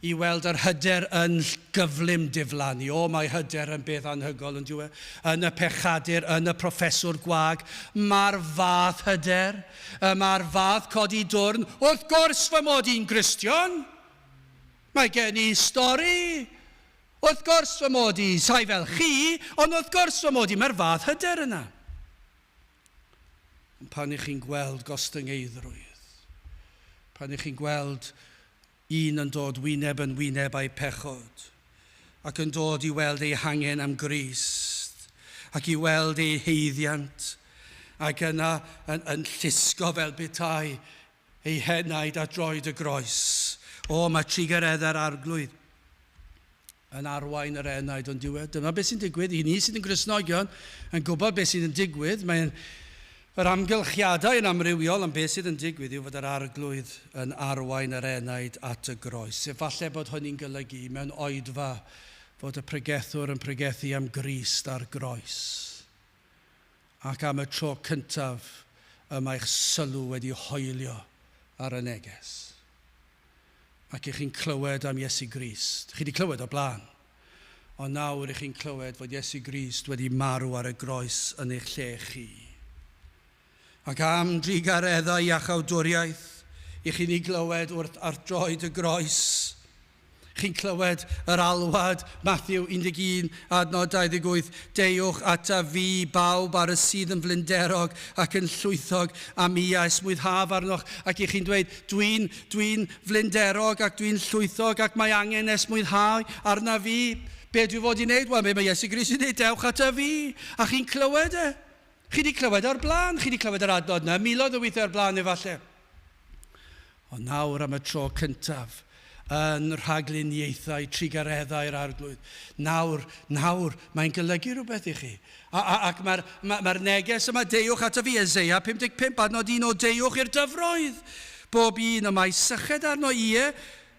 I weld yr hyder yn gyflym diflannu. O, mae hyder yn beth anhygoel yn dyw e. Yn y pechadur, yn y proffeswr gwag. Mae'r fath hyder, mae'r fath codi dwrn. Wrth gwrs fy mod i'n Gristion. Mae gen i stori. Wrth gwrs fy mod i, sai fel chi, ond wrth gwrs fy mod i, mae'r fath hyder yna. Ond pan ych chi'n gweld gostyngeiddrwydd, pan ych chi'n gweld un yn dod wyneb yn wyneb â'i pechod, ac yn dod i weld ei hangen am Grist, ac i weld ei haeddiant, ac yna yn, yn llusgo fel petai ei henaid at droed y groes. O, mae trugareddau'r Arglwydd yn arwain yr enaid ond diwedd. Dyma beth sy'n digwydd i ni sydd yn Gristnogion yn gwybod beth sydd yn digwydd. Mae'n yr amgylchiadau yn amrywiol, ond beth sydd yn digwydd yw fod yr Arglwydd yn arwain yr enaid at y groes. Efallai bod hynny'n golygu mewn oedfa fod y pregethwr yn pregethu am Grist a'r groes. Ac am y tro cyntaf y mae'ch sylw wedi hoelio ar y neges. Ac ych chi'n clywed am Iesu Grist. Chi wedi clywed o blaen. Ond nawr ych chi'n clywed fod Iesu Grist wedi marw ar y groes yn eich lle chi. Ac am drugareddau iachawdwriaeth i chi'n ei glywed wrth ar droed y groes. Chi'n clywed yr alwad, Matthew 11, adnod 28, Deuwch ata fi, bawb ar y sydd yn flinderog ac yn llwythog, a mi a esmwythaf arnoch. Ac i chi'n dweud, dwi'n dwi flinderog ac dwi'n llwythog ac mae angen esmwythau arna fi. Be dwi fod i wneud? Wel, be mae Iesu Grist yn dweud, dewch ata fi. A chi'n clywed e. Chi wedi clywed o'r blaen, chi wedi clywed yr adnod yna, miloedd o weithiau o'r blaen efallai. Ond nawr am y tro cyntaf, yn rhagluniaethau trugareddau'r Arglwydd. Nawr, nawr, mae'n golygu rhywbeth i chi. A, a, ac mae'r ma, ma neges yma, deuwch ato fi, Eseia 55, adnod 1 o deuwch i'r dyfroedd. Bob un y mae syched arno, ie,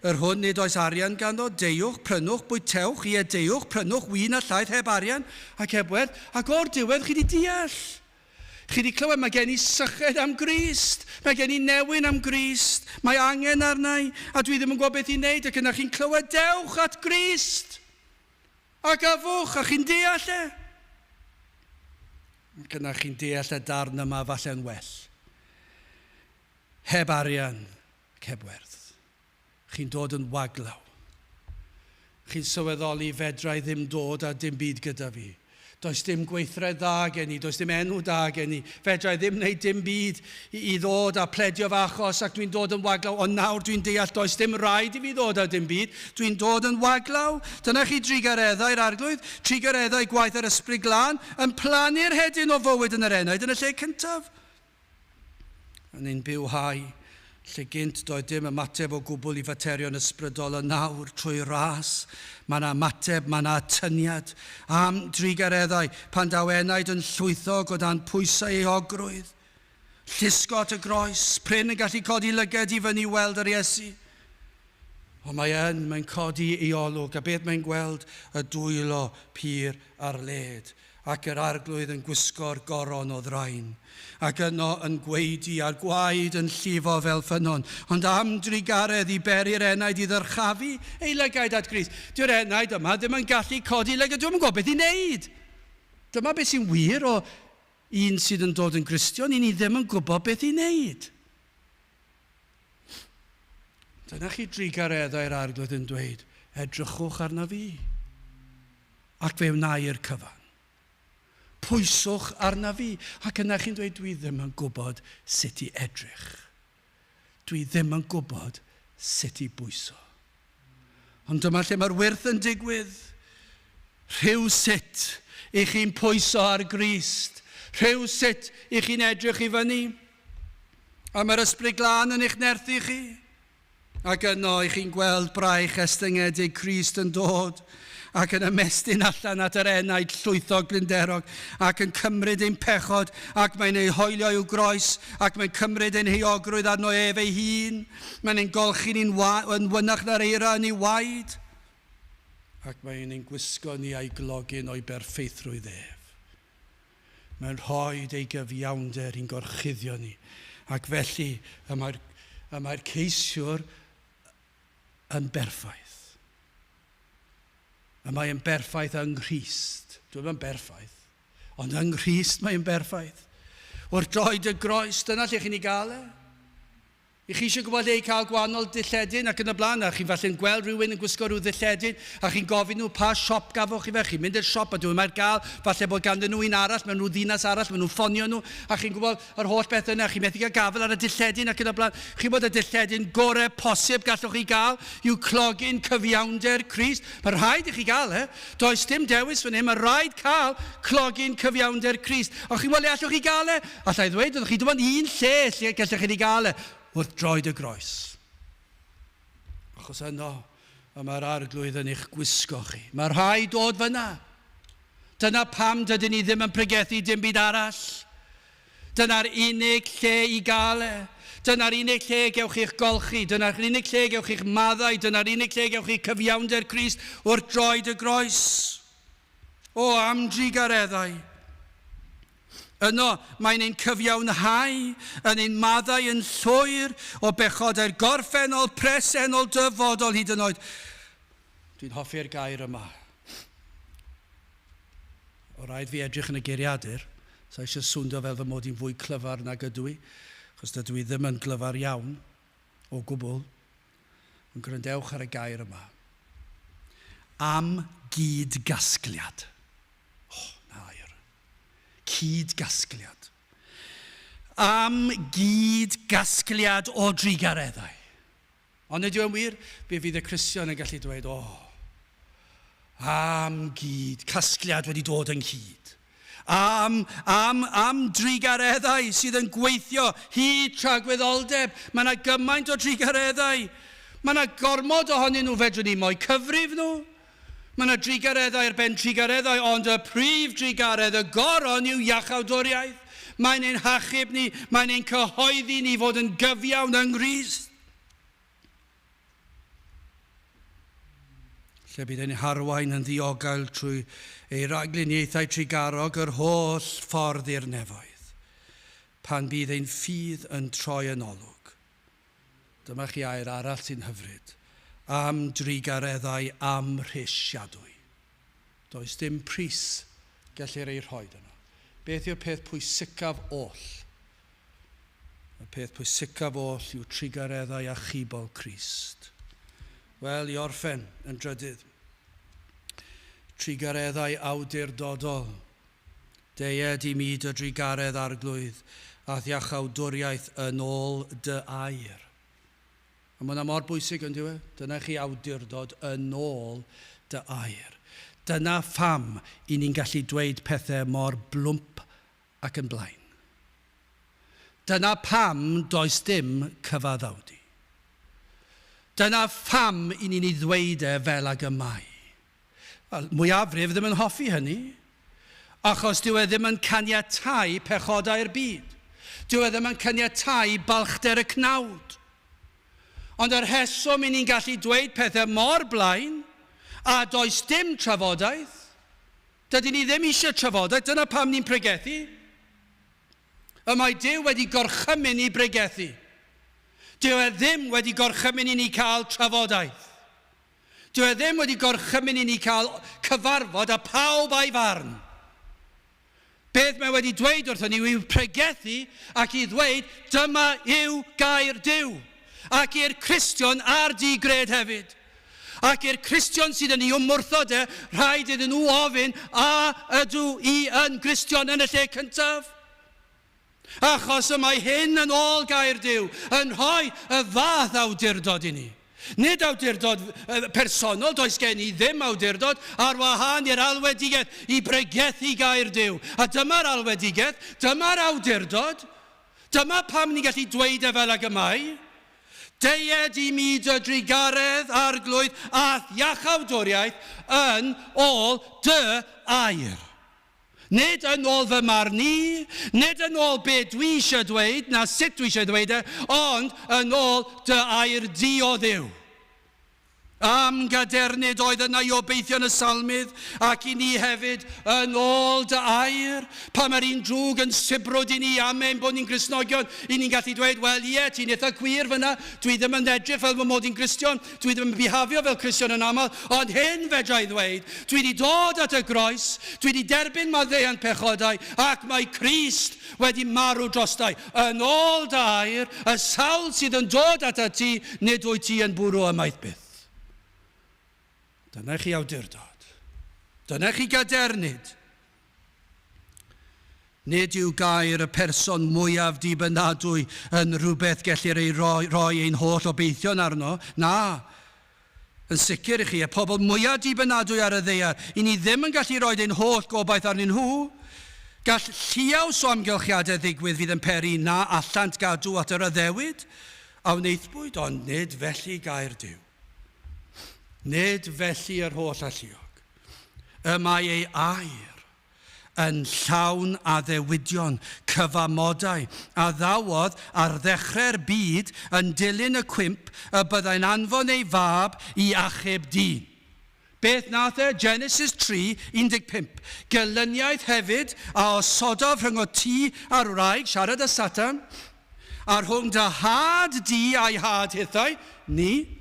Yr hwn nid oes arian ganddo, deuwch, prynwch, bwytewch, ie, deuwch, prynwch win a llaeth heb arian ac heb werth, ac o'r diwedd chi 'di deall. Chi 'di clywed, mae gen i syched am Grist, mae gen i newyn am Grist, mae angen arna i, a dwi ddim yn gwybod beth i wneud, ac yna chi'n clywed, dewch at Grist, ac yfwch, a chi'n deall e. Ac yna chi'n deall y darn yma falle'n well. Heb arian, ac heb werth. Chi'n dod yn waglaw. Chi'n sylweddoli fedra i ddim dod â dim byd gyda fi. Does dim gweithred dda gen i, does dim enw da gen i. Fedra i ddim wneud dim byd i, i ddod a pledio fy achos ac dwi'n dod yn waglaw. Ond nawr dwi'n deall does dim rhaid i fi ddod â dim byd. Dwi'n dod yn waglaw. Dyna chi drugareddau'r Arglwydd, trugareddau gwaith yr Ysbryd Glân, yn plannu'r hedyn o fywyd yn yr enaid yn y lle cyntaf. Yn ein bywhau, lle gynt doedd dim ymateb o gwbl i faterion ysbrydol, yn nawr, trwy ras, mae yna ymateb, mae yna atyniad am drugareddau pan daw enaid yn llwythog o dan pwysau euogrwydd. Llusgo at y groes, prin yn gallu codi lyged i fyny weld yr Iesu. Ond mae yn, mae'n codi ei olwg, a beth mae'n gweld? Y dwylo pur ar led. Ac yr Arglwydd yn gwisgo'r goron o ddrain, ac yno yn gwaedu, a'r gwaed yn llifo fel ffynnon, ond am drugaredd i beri'r enaid i ddyrchafu ei lygaid at Grist. Dyw'r enaid yma ddim yn gallu codi lygad, dyw'm yn gwybod beth i wneud. Dyma beth sy'n wir o un sydd yn dod yn Gristion, i ni ddim yn gwybod beth i wneud. Dyna chi drugareddau'r Arglwydd yn dweud, edrychwch arna fi. Ac fe wna i'r cyfan. Pwyswch arna fi. Ac yna chi'n dweud, dwi ddim yn gwybod sut i edrych. Dwi ddim yn gwybod sut i bwyso. Ond dyma lle mae'r wyrth yn digwydd. Rhyw sut i chi'n pwyso ar Grist. Rhyw sut i chi'n edrych i fyny. A mae'r Ysbryd Glân yn eich nerthu chi. Ac yno i chi'n gweld braich estyngedig Crist yn dod. ac yn ymestyn allan at yr enaid llwythog blinderog ac yn cymryd ein pechod ac mae'n ei hoelio i'w groes ac mae'n cymryd ein heuogrwydd arno ef ei hun. Mae'n ein golchi ni'n yn wynach na'r eira yn ei waed ac mae'n ein gwisgo ni a'i glogyn o'i berffeithrwydd ef. Mae'n rhoi ei gyfiawnder i'n gorchuddio ni. Ac felly y mae'r, y mae'r ceisiwr yn berffaith. Y mae yn berffaith yng Nghrist. Dwi'n yn berffaith, ond yng Nghrist mae yn berffaith. Wrth droed y groes, dyna lle chi'n ei gael e. I chi eisiau gwybod lle i cael gwahanol dilledyn ac yn y blaen, a chi'n falle'n gweld rhywun yn gwisgo rhyw ddilledyn, a chi'n gofyn nhw pa siop gafoch chi fe, chi'n mynd i'r siop a dwi'n mae'r gael, falle bod ganddyn nhw un arall mewn rhyw ddinas arall, maen nhw'n ffonio nhw, a chi'n gwybod yr holl beth yna, chi'n methu cael gafael ar y dilledyn ac yn y blaen. Chi'n bod y dilledyn gorau posib gallwch chi gael yw clogyn cyfiawnder Crist. Mae rhaid i chi gael e. Does dim dewis fan hyn, mae rhaid cael clogyn cyfiawnder Crist. Ond chi'n gwybod le allwch chi gael e? Alla i ddweud wrthych chi, dim ond un lle lle gallech chi gael e, wrth droed y groes. Achos yno, y mae'r arglwydd yn eich gwisgo chi. Mae rhaid dod fyna. Dyna pam dydyn ni ddim yn pregethu dim byd arall. Dyna'r unig lle i gael e. Dyna'r unig lle gewch chi'ch golchi. Dyna'r unig lle gewch chi'ch maddau. Dyna'r unig lle gewch chi cyfiawnder Crist wrth droed y groes. O, am drugareddau. Yno, mae'n ein cyfiawnhau, yn ein maddau yn llwyr o bechodau'r gorffennol, presennol, dyfodol hyd yn oed. Dwi'n hoffi'r gair yma. O rhaid fi edrych yn y geiriadur, so eisiau swndio fel fy mod i'n fwy clyfar nag ydw i, achos dydw i ddim yn glyfar iawn o gwbl. Ond gwrandewch ar y gair yma. Am gyd-gasgliad. Oh, na air. Cyd-gasgliad. Am gyd-gasgliad o drugareddau. Ond nid yw'n wir, fe fydd y Cristion yn gallu dweud, o, oh, am gyd, casgliad wedi dod ynghyd. Am, am, am drugareddau sydd yn gweithio hyd tragwyddoldeb. Mae yna gymaint o drugareddau. Mae yna gormod ohonyn nhw, fedrwn ni mo'i cyfrif nhw. Mae yna drugareddau ar ben trugareddau, ond y prif drugaredd, y goron, yw iachawdwriaeth. Mae'n ein hachub ni, mae'n ein cyhoeddi ni fod yn gyfiawn yng Nghrist. Lle bydd ein harwain yn ddiogael trwy ei ragluniaethau trugarog yr holl ffordd i'r nefoedd, pan bydd ein ffydd yn troi yn olwg. Dyma chi air arall sy'n hyfryd, am drugareddau amhrisiadwy. Does dim pris gellir ei rhoi yno. Beth yw'r peth pwysicaf oll? Y peth pwysicaf oll yw trugareddau achubol Crist. Wel, i orffen yn drydydd, trugareddau awdurdodol. Deued i mi dy drugaredd arglwydd, a'th iachawdwriaeth yn ôl dy air. A mae hwnna mor bwysig yn dyw e? Dyna chi awdurdod yn ôl dy air. Dyna pham i ni'n gallu dweud pethau mor blwmp ac yn blaen. Dyna pam does dim cyfaddawdu. Dyna pham i ni'n ei ddweud e fel ag y mae. Wel, mwyafrif ddim yn hoffi hynny, achos dyw e ddim yn caniatáu pechodau'r byd. Dyw e ddim yn caniatáu balchder y cnawd. Ond y rheswm i ni'n gallu dweud pethau mor blaen, a does dim trafodaeth, Dydyn ni ddim eisiau trafodaeth, dyna pam ni'n pregethu. Y mae Duw wedi gorchymyn i bregethu. Dyw e ddim wedi gorchymyn i ni cael trafodaeth. Dyw e ddim wedi gorchymyn i ni cael cyfarfod a pawb a'i farn. Beth mae wedi dweud wrthon ni yw pregethu ac i ddweud dyma yw gair Duw. Ac i'r Cristion a'r di-gred hefyd. Ac i'r Cristion sydd yn ei ymwrthod e, rhaid iddyn nhw ofyn, a ydw i yn Gristion yn y lle cyntaf? Achos y mae hyn yn ôl gair Duw, yn rhoi y fath awdurdod i ni. Nid awdurdod personol, does gen i ddim awdurdod ar wahân i'r alwedigaeth i bregethu gair Duw. A dyma'r alwedigaeth, dyma'r awdurdod, dyma pam ni'n gallu dweud e fel ag y mae. Deued i mi dy drugaredd, Arglwydd, a'th iachawdwriaeth yn ôl dy air. Nid yn ôl fy marn i, nid yn ôl be dwi eisiau dweud, na sut dwi eisiau dweud e, ond yn ôl dy air di o Dduw. Am gadernid oedd yna i obeithion y salmydd, ac i ni hefyd, yn ôl dy air. Pan mae'r un drwg yn sibrwd i ni am ein bod ni'n Gristnogion, i ni'n gallu dweud, wel ie, ti'n eitha gwir fyna, dwi ddim yn edrych fel fy mod i'n Gristion, dwi ddim yn bihafio fel Cristion yn aml, ond hyn fedra i ddweud, dwi wedi dod at y groes, dwi wedi derbyn maddeuant pechodau, ac mae Crist wedi marw drostai. Yn ôl dy air, y sawl sydd yn dod atat ti, nid wyt ti yn bwrw ymaith byth. Dyna chi awdurdod. Dyna chi gadernid. Nid yw gair y person mwyaf dibynadwy yn rhywbeth gellir ei roi, roi ein holl obeithion arno. Na. Yn sicr i chi, y pobl mwyaf dibynadwy ar y ddaear, i ni ddim yn gallu rhoi ein holl gobaith arnyn nhw. Gall lliaws o amgylchiadau ddigwydd fydd yn peri na allant gadw at yr addewid a wnaethpwyd, ond nid felly gair Duw. Nid felly yr holl alluog. Y mae ei air yn llawn addewidion, cyfamodau, a ddawodd ar ddechrau'r byd yn dilyn y cwymp y byddai'n anfon ei fab i achub dyn. Beth nath e? Genesis 3, 15. Gelyniaeth hefyd a osododd rhyngot ti a'r wraig, siarad â Satan, a rhwng dy had di a'i had hithau, ni.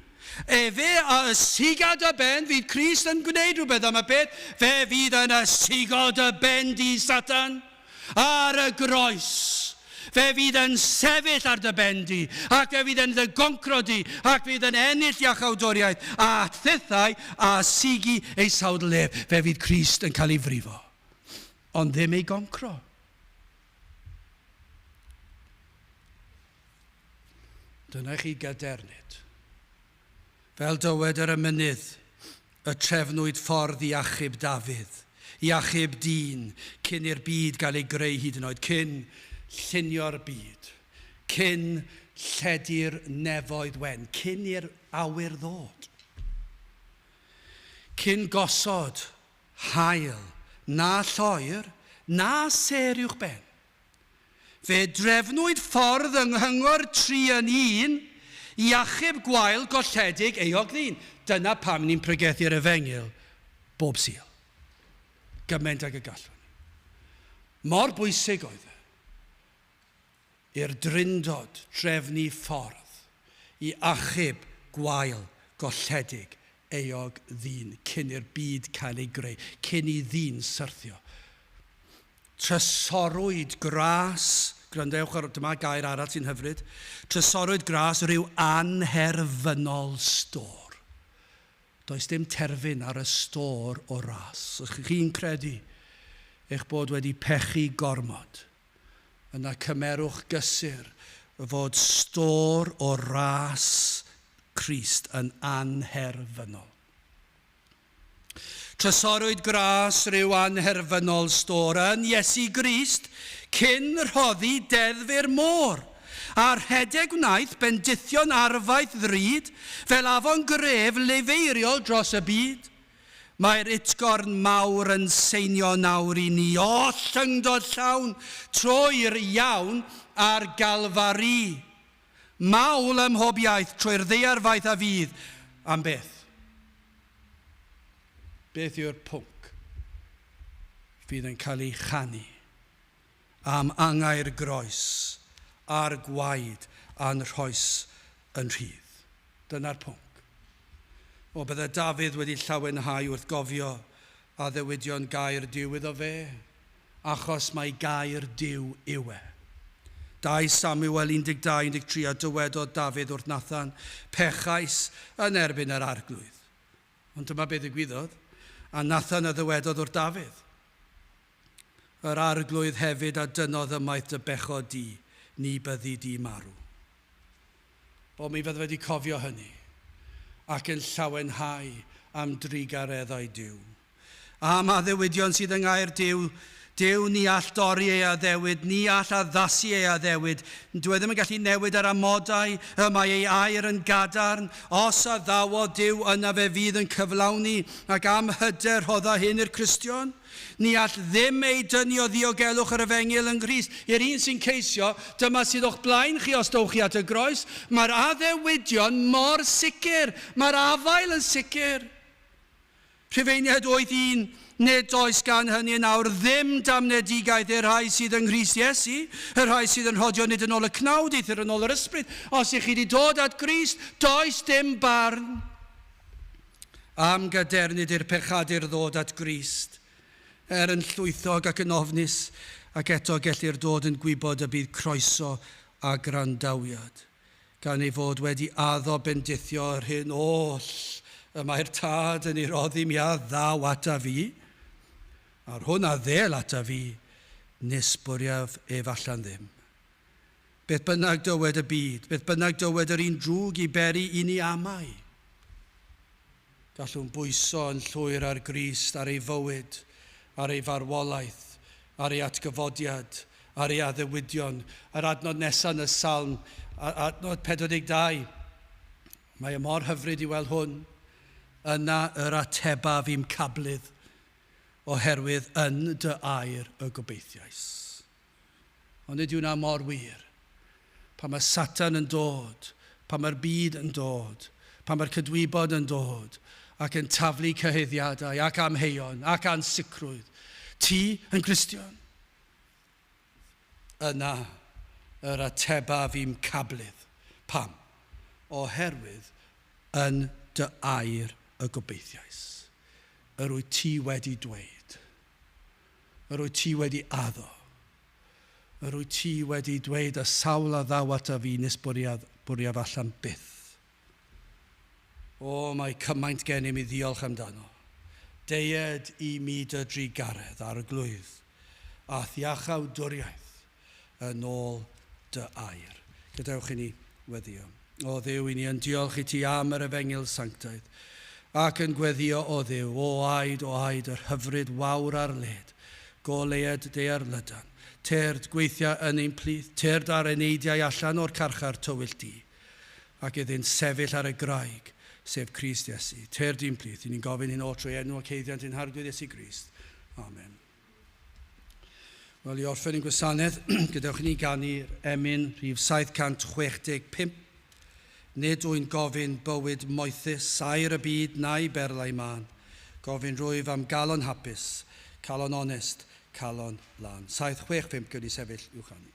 Efe a ysiga dy ben, fydd Crist yn gwneud rhywbeth am y peth, fe fydd yn ysigo dy ben di, Satan, ar y groes. Fe fydd yn sefyll ar dy ben di, ac fe fydd yn dy goncro di, ac fydd yn ennill iachawdwriaeth, a thithau a ysigu ei sawdl ef. Fe fydd Crist yn cael ei frifo, ond ddim ei goncro. Dyna chi gadernid. Fel dywed yr emynydd, y trefnwyd ffordd i achub Dafydd, i achub dyn, cyn i'r byd gael ei greu hyd yn oed, cyn llunio'r byd, cyn lledu'r nefoedd wen, cyn i'r awyr ddod, cyn gosod haul na lloer na sêr uwchben. Fe drefnwyd ffordd yng Nghyngor Tri yn Un i achub gwael golledig euog ddyn. Dyna pam ni'n pregethu'r Efengyl bob Sul. Gymaint ag y gallwn ni. Mor bwysig oedd e i'r Drindod drefnu ffordd i achub gwael golledig euog ddyn cyn i'r byd cael ei greu, cyn i ddyn syrthio. Trysorwyd gras, gwrandewch ar, dyma gair arall sy'n hyfryd, trysorwyd gras rhyw anherfynol stôr. Does dim terfyn ar y stôr o ras. Os chi'n credu eich bod wedi pechu gormod, yna cymerwch gysur fod stôr o ras Crist yn anherfynol. Trysorwyd gras rhyw anherfynol stôr yn Iesu Grist cyn rhoddi deddf i'r môr, a rhedeg wnaeth bendithion arfaeth ddrud fel afon gref lifeiriol dros y byd. Mae'r utgorn mawr yn seinio nawr i ni oll llyngdod llawn trwy'r iawn a'r Galfari. Mawl ym mhob iaith trwy'r ddaear faith a fydd. Am beth? Beth yw'r pwnc fydd yn cael ei chanu am angau'r groes a'r gwaed a'n rhoes yn rhydd? Dyna'r pwnc. O, bydde Dafydd wedi llawenhau wrth gofio addewidion gair Duw iddo fe, achos mai gair Duw yw e. 2 Samuel 12, 13 A dywedodd Dafydd wrth Nathan, Pechais yn erbyn yr Arglwydd. Ond dyma beth ddigwyddodd, a Nathan a ddywedodd wrth Dafydd, Yr Arglwydd hefyd a dynnodd ymaith dy bechod di, ni byddi di marw. O, mi fydde wedi cofio hynny, ac yn llawenhau am drugareddau Duw. Am addewidion sydd yng ngair Duw, Duw ni all dorri ei addewid, ni all addasu ei addewid. Dyw e ddim yn gallu newid yr amodau, y mae ei air yn gadarn. Os addawodd Duw, yna fe fydd yn cyflawni, ac am hyder rhodda hyn i'r Cristion. Ni all ddim ei dynnu o ddiogelwch yr efengyl yng Nghrist. I'r un sy'n ceisio, dyma sydd o'ch blaen chi os dowch chi at y groes. Mae'r addewidion mor sicr, mae'r afael yn sicr. Rhufeiniaid 8.1, nid oes gan hynny yn awr ddim damnedigaeth i'r rhai sydd yng Nghrist Iesu, y rhai sydd yn rhodio nid yn ôl y cnawd, eithr yn ôl yr ysbryd. Os ych chi wedi dod at Grist, does dim barn. Am gadernid i'r pechadur ddod at Grist, er yn llwythog ac yn ofnus, ac eto gellir dod yn gwybod y bydd croeso a gwrandawiad, gan ei fod wedi addo bendithio yr hyn oll y mae'r Tad yn ei roddi mi a ddaw ata fi, a'r hwn a ddel ata fi, nis bwriaf ef allan ddim. Beth bynnag dywed y byd, beth bynnag dywed yr un drwg i beri i ni amau. Gallwn bwyso yn llwyr ar Grist, ar ei fywyd, ar ei farwolaeth, ar ei atgyfodiad, ar ei addewidion. Yr adnod nesaf yn y salm, adnod 42, mae e mor hyfryd i weld hwn. Yna yr atebaf i'm cablydd, oherwydd yn dy air y gobeithiais. Ond nid yw hwnna mor wir. Pan mae Satan yn dod, pan mae'r byd yn dod, pan mae'r cydwybod yn dod, ac yn taflu cyhuddiadau ac amheuon ac ansicrwydd, ti yn Gristion? Yna yr atebaf i'm cablydd. Pam? Oherwydd yn dy air y gobeithiais. Yr wyt ti wedi dweud. Yr wyt ti wedi addo. Yr wyt ti wedi dweud y sawl a ddaw ata fi nis bwriaf allan byth. O, mae cymaint gennym i ddiolch amdano. Deued i mi dy drugaredd, Arglwydd, a'th iachawdwriaeth yn ôl dy air. Gadewch i ni weddio. O Dduw, i ni yn diolch i ti am yr efengyl sanctaidd, ac yn gweddio o Dduw, o aed, o aed, yr hyfryd wawr ar led, goleued daear lydan, tyrd gweithia yn ein plith, tyrd ar eneidiau allan o'r carchar tywyll du, ac iddynt sefyll ar y graig, sef Crist Iesu. Tyrd i'n plith, i ni'n gofyn hyn oll trwy enw ac haeddiant ein Harglwydd Iesu Grist. Amen. Wel, i orffen ein gwasanaeth, gadewch i ni ganu'r emyn rhif 765. Nid wy'n gofyn bywyd moethus, saer y byd na'i berlau mân. Gofyn rwyf am galon hapus, calon onest, calon lân. 765, gawn ni sefyll i'w chanu.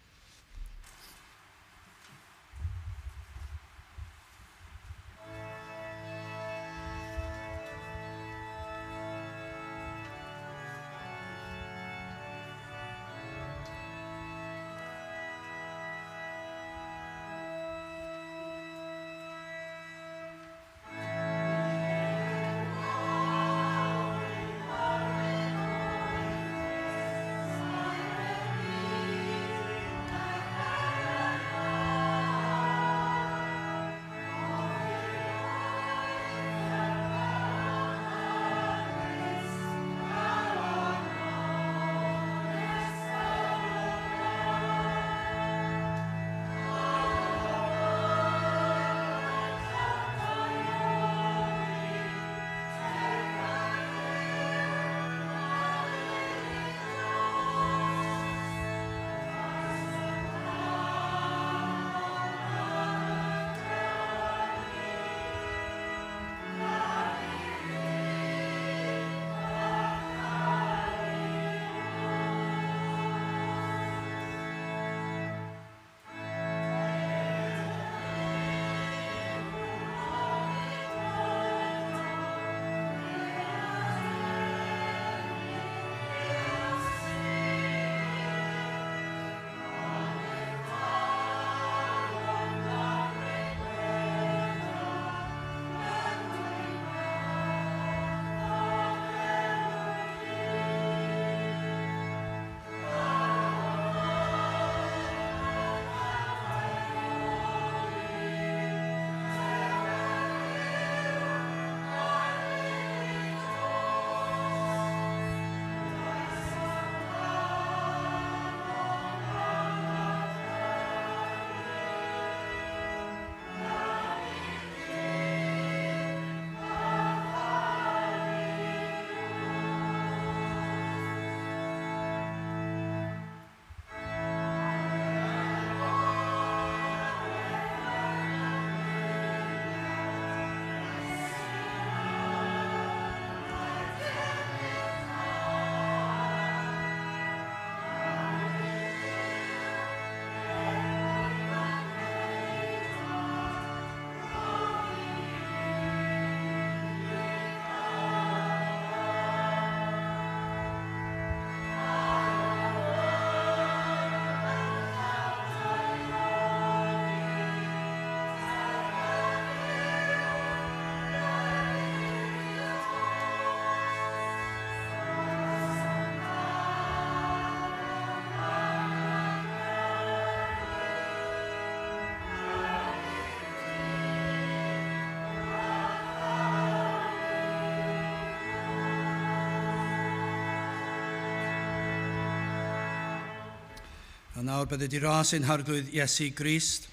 A nawr bydded i ras ein Harglwydd Iesu Grist,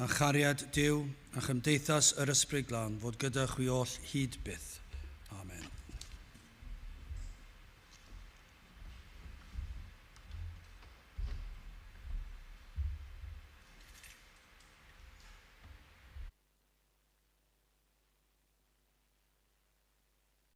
a chariad Duw, a chymdeithas yr Ysbryd Glân fod gyda chwi oll hyd byth.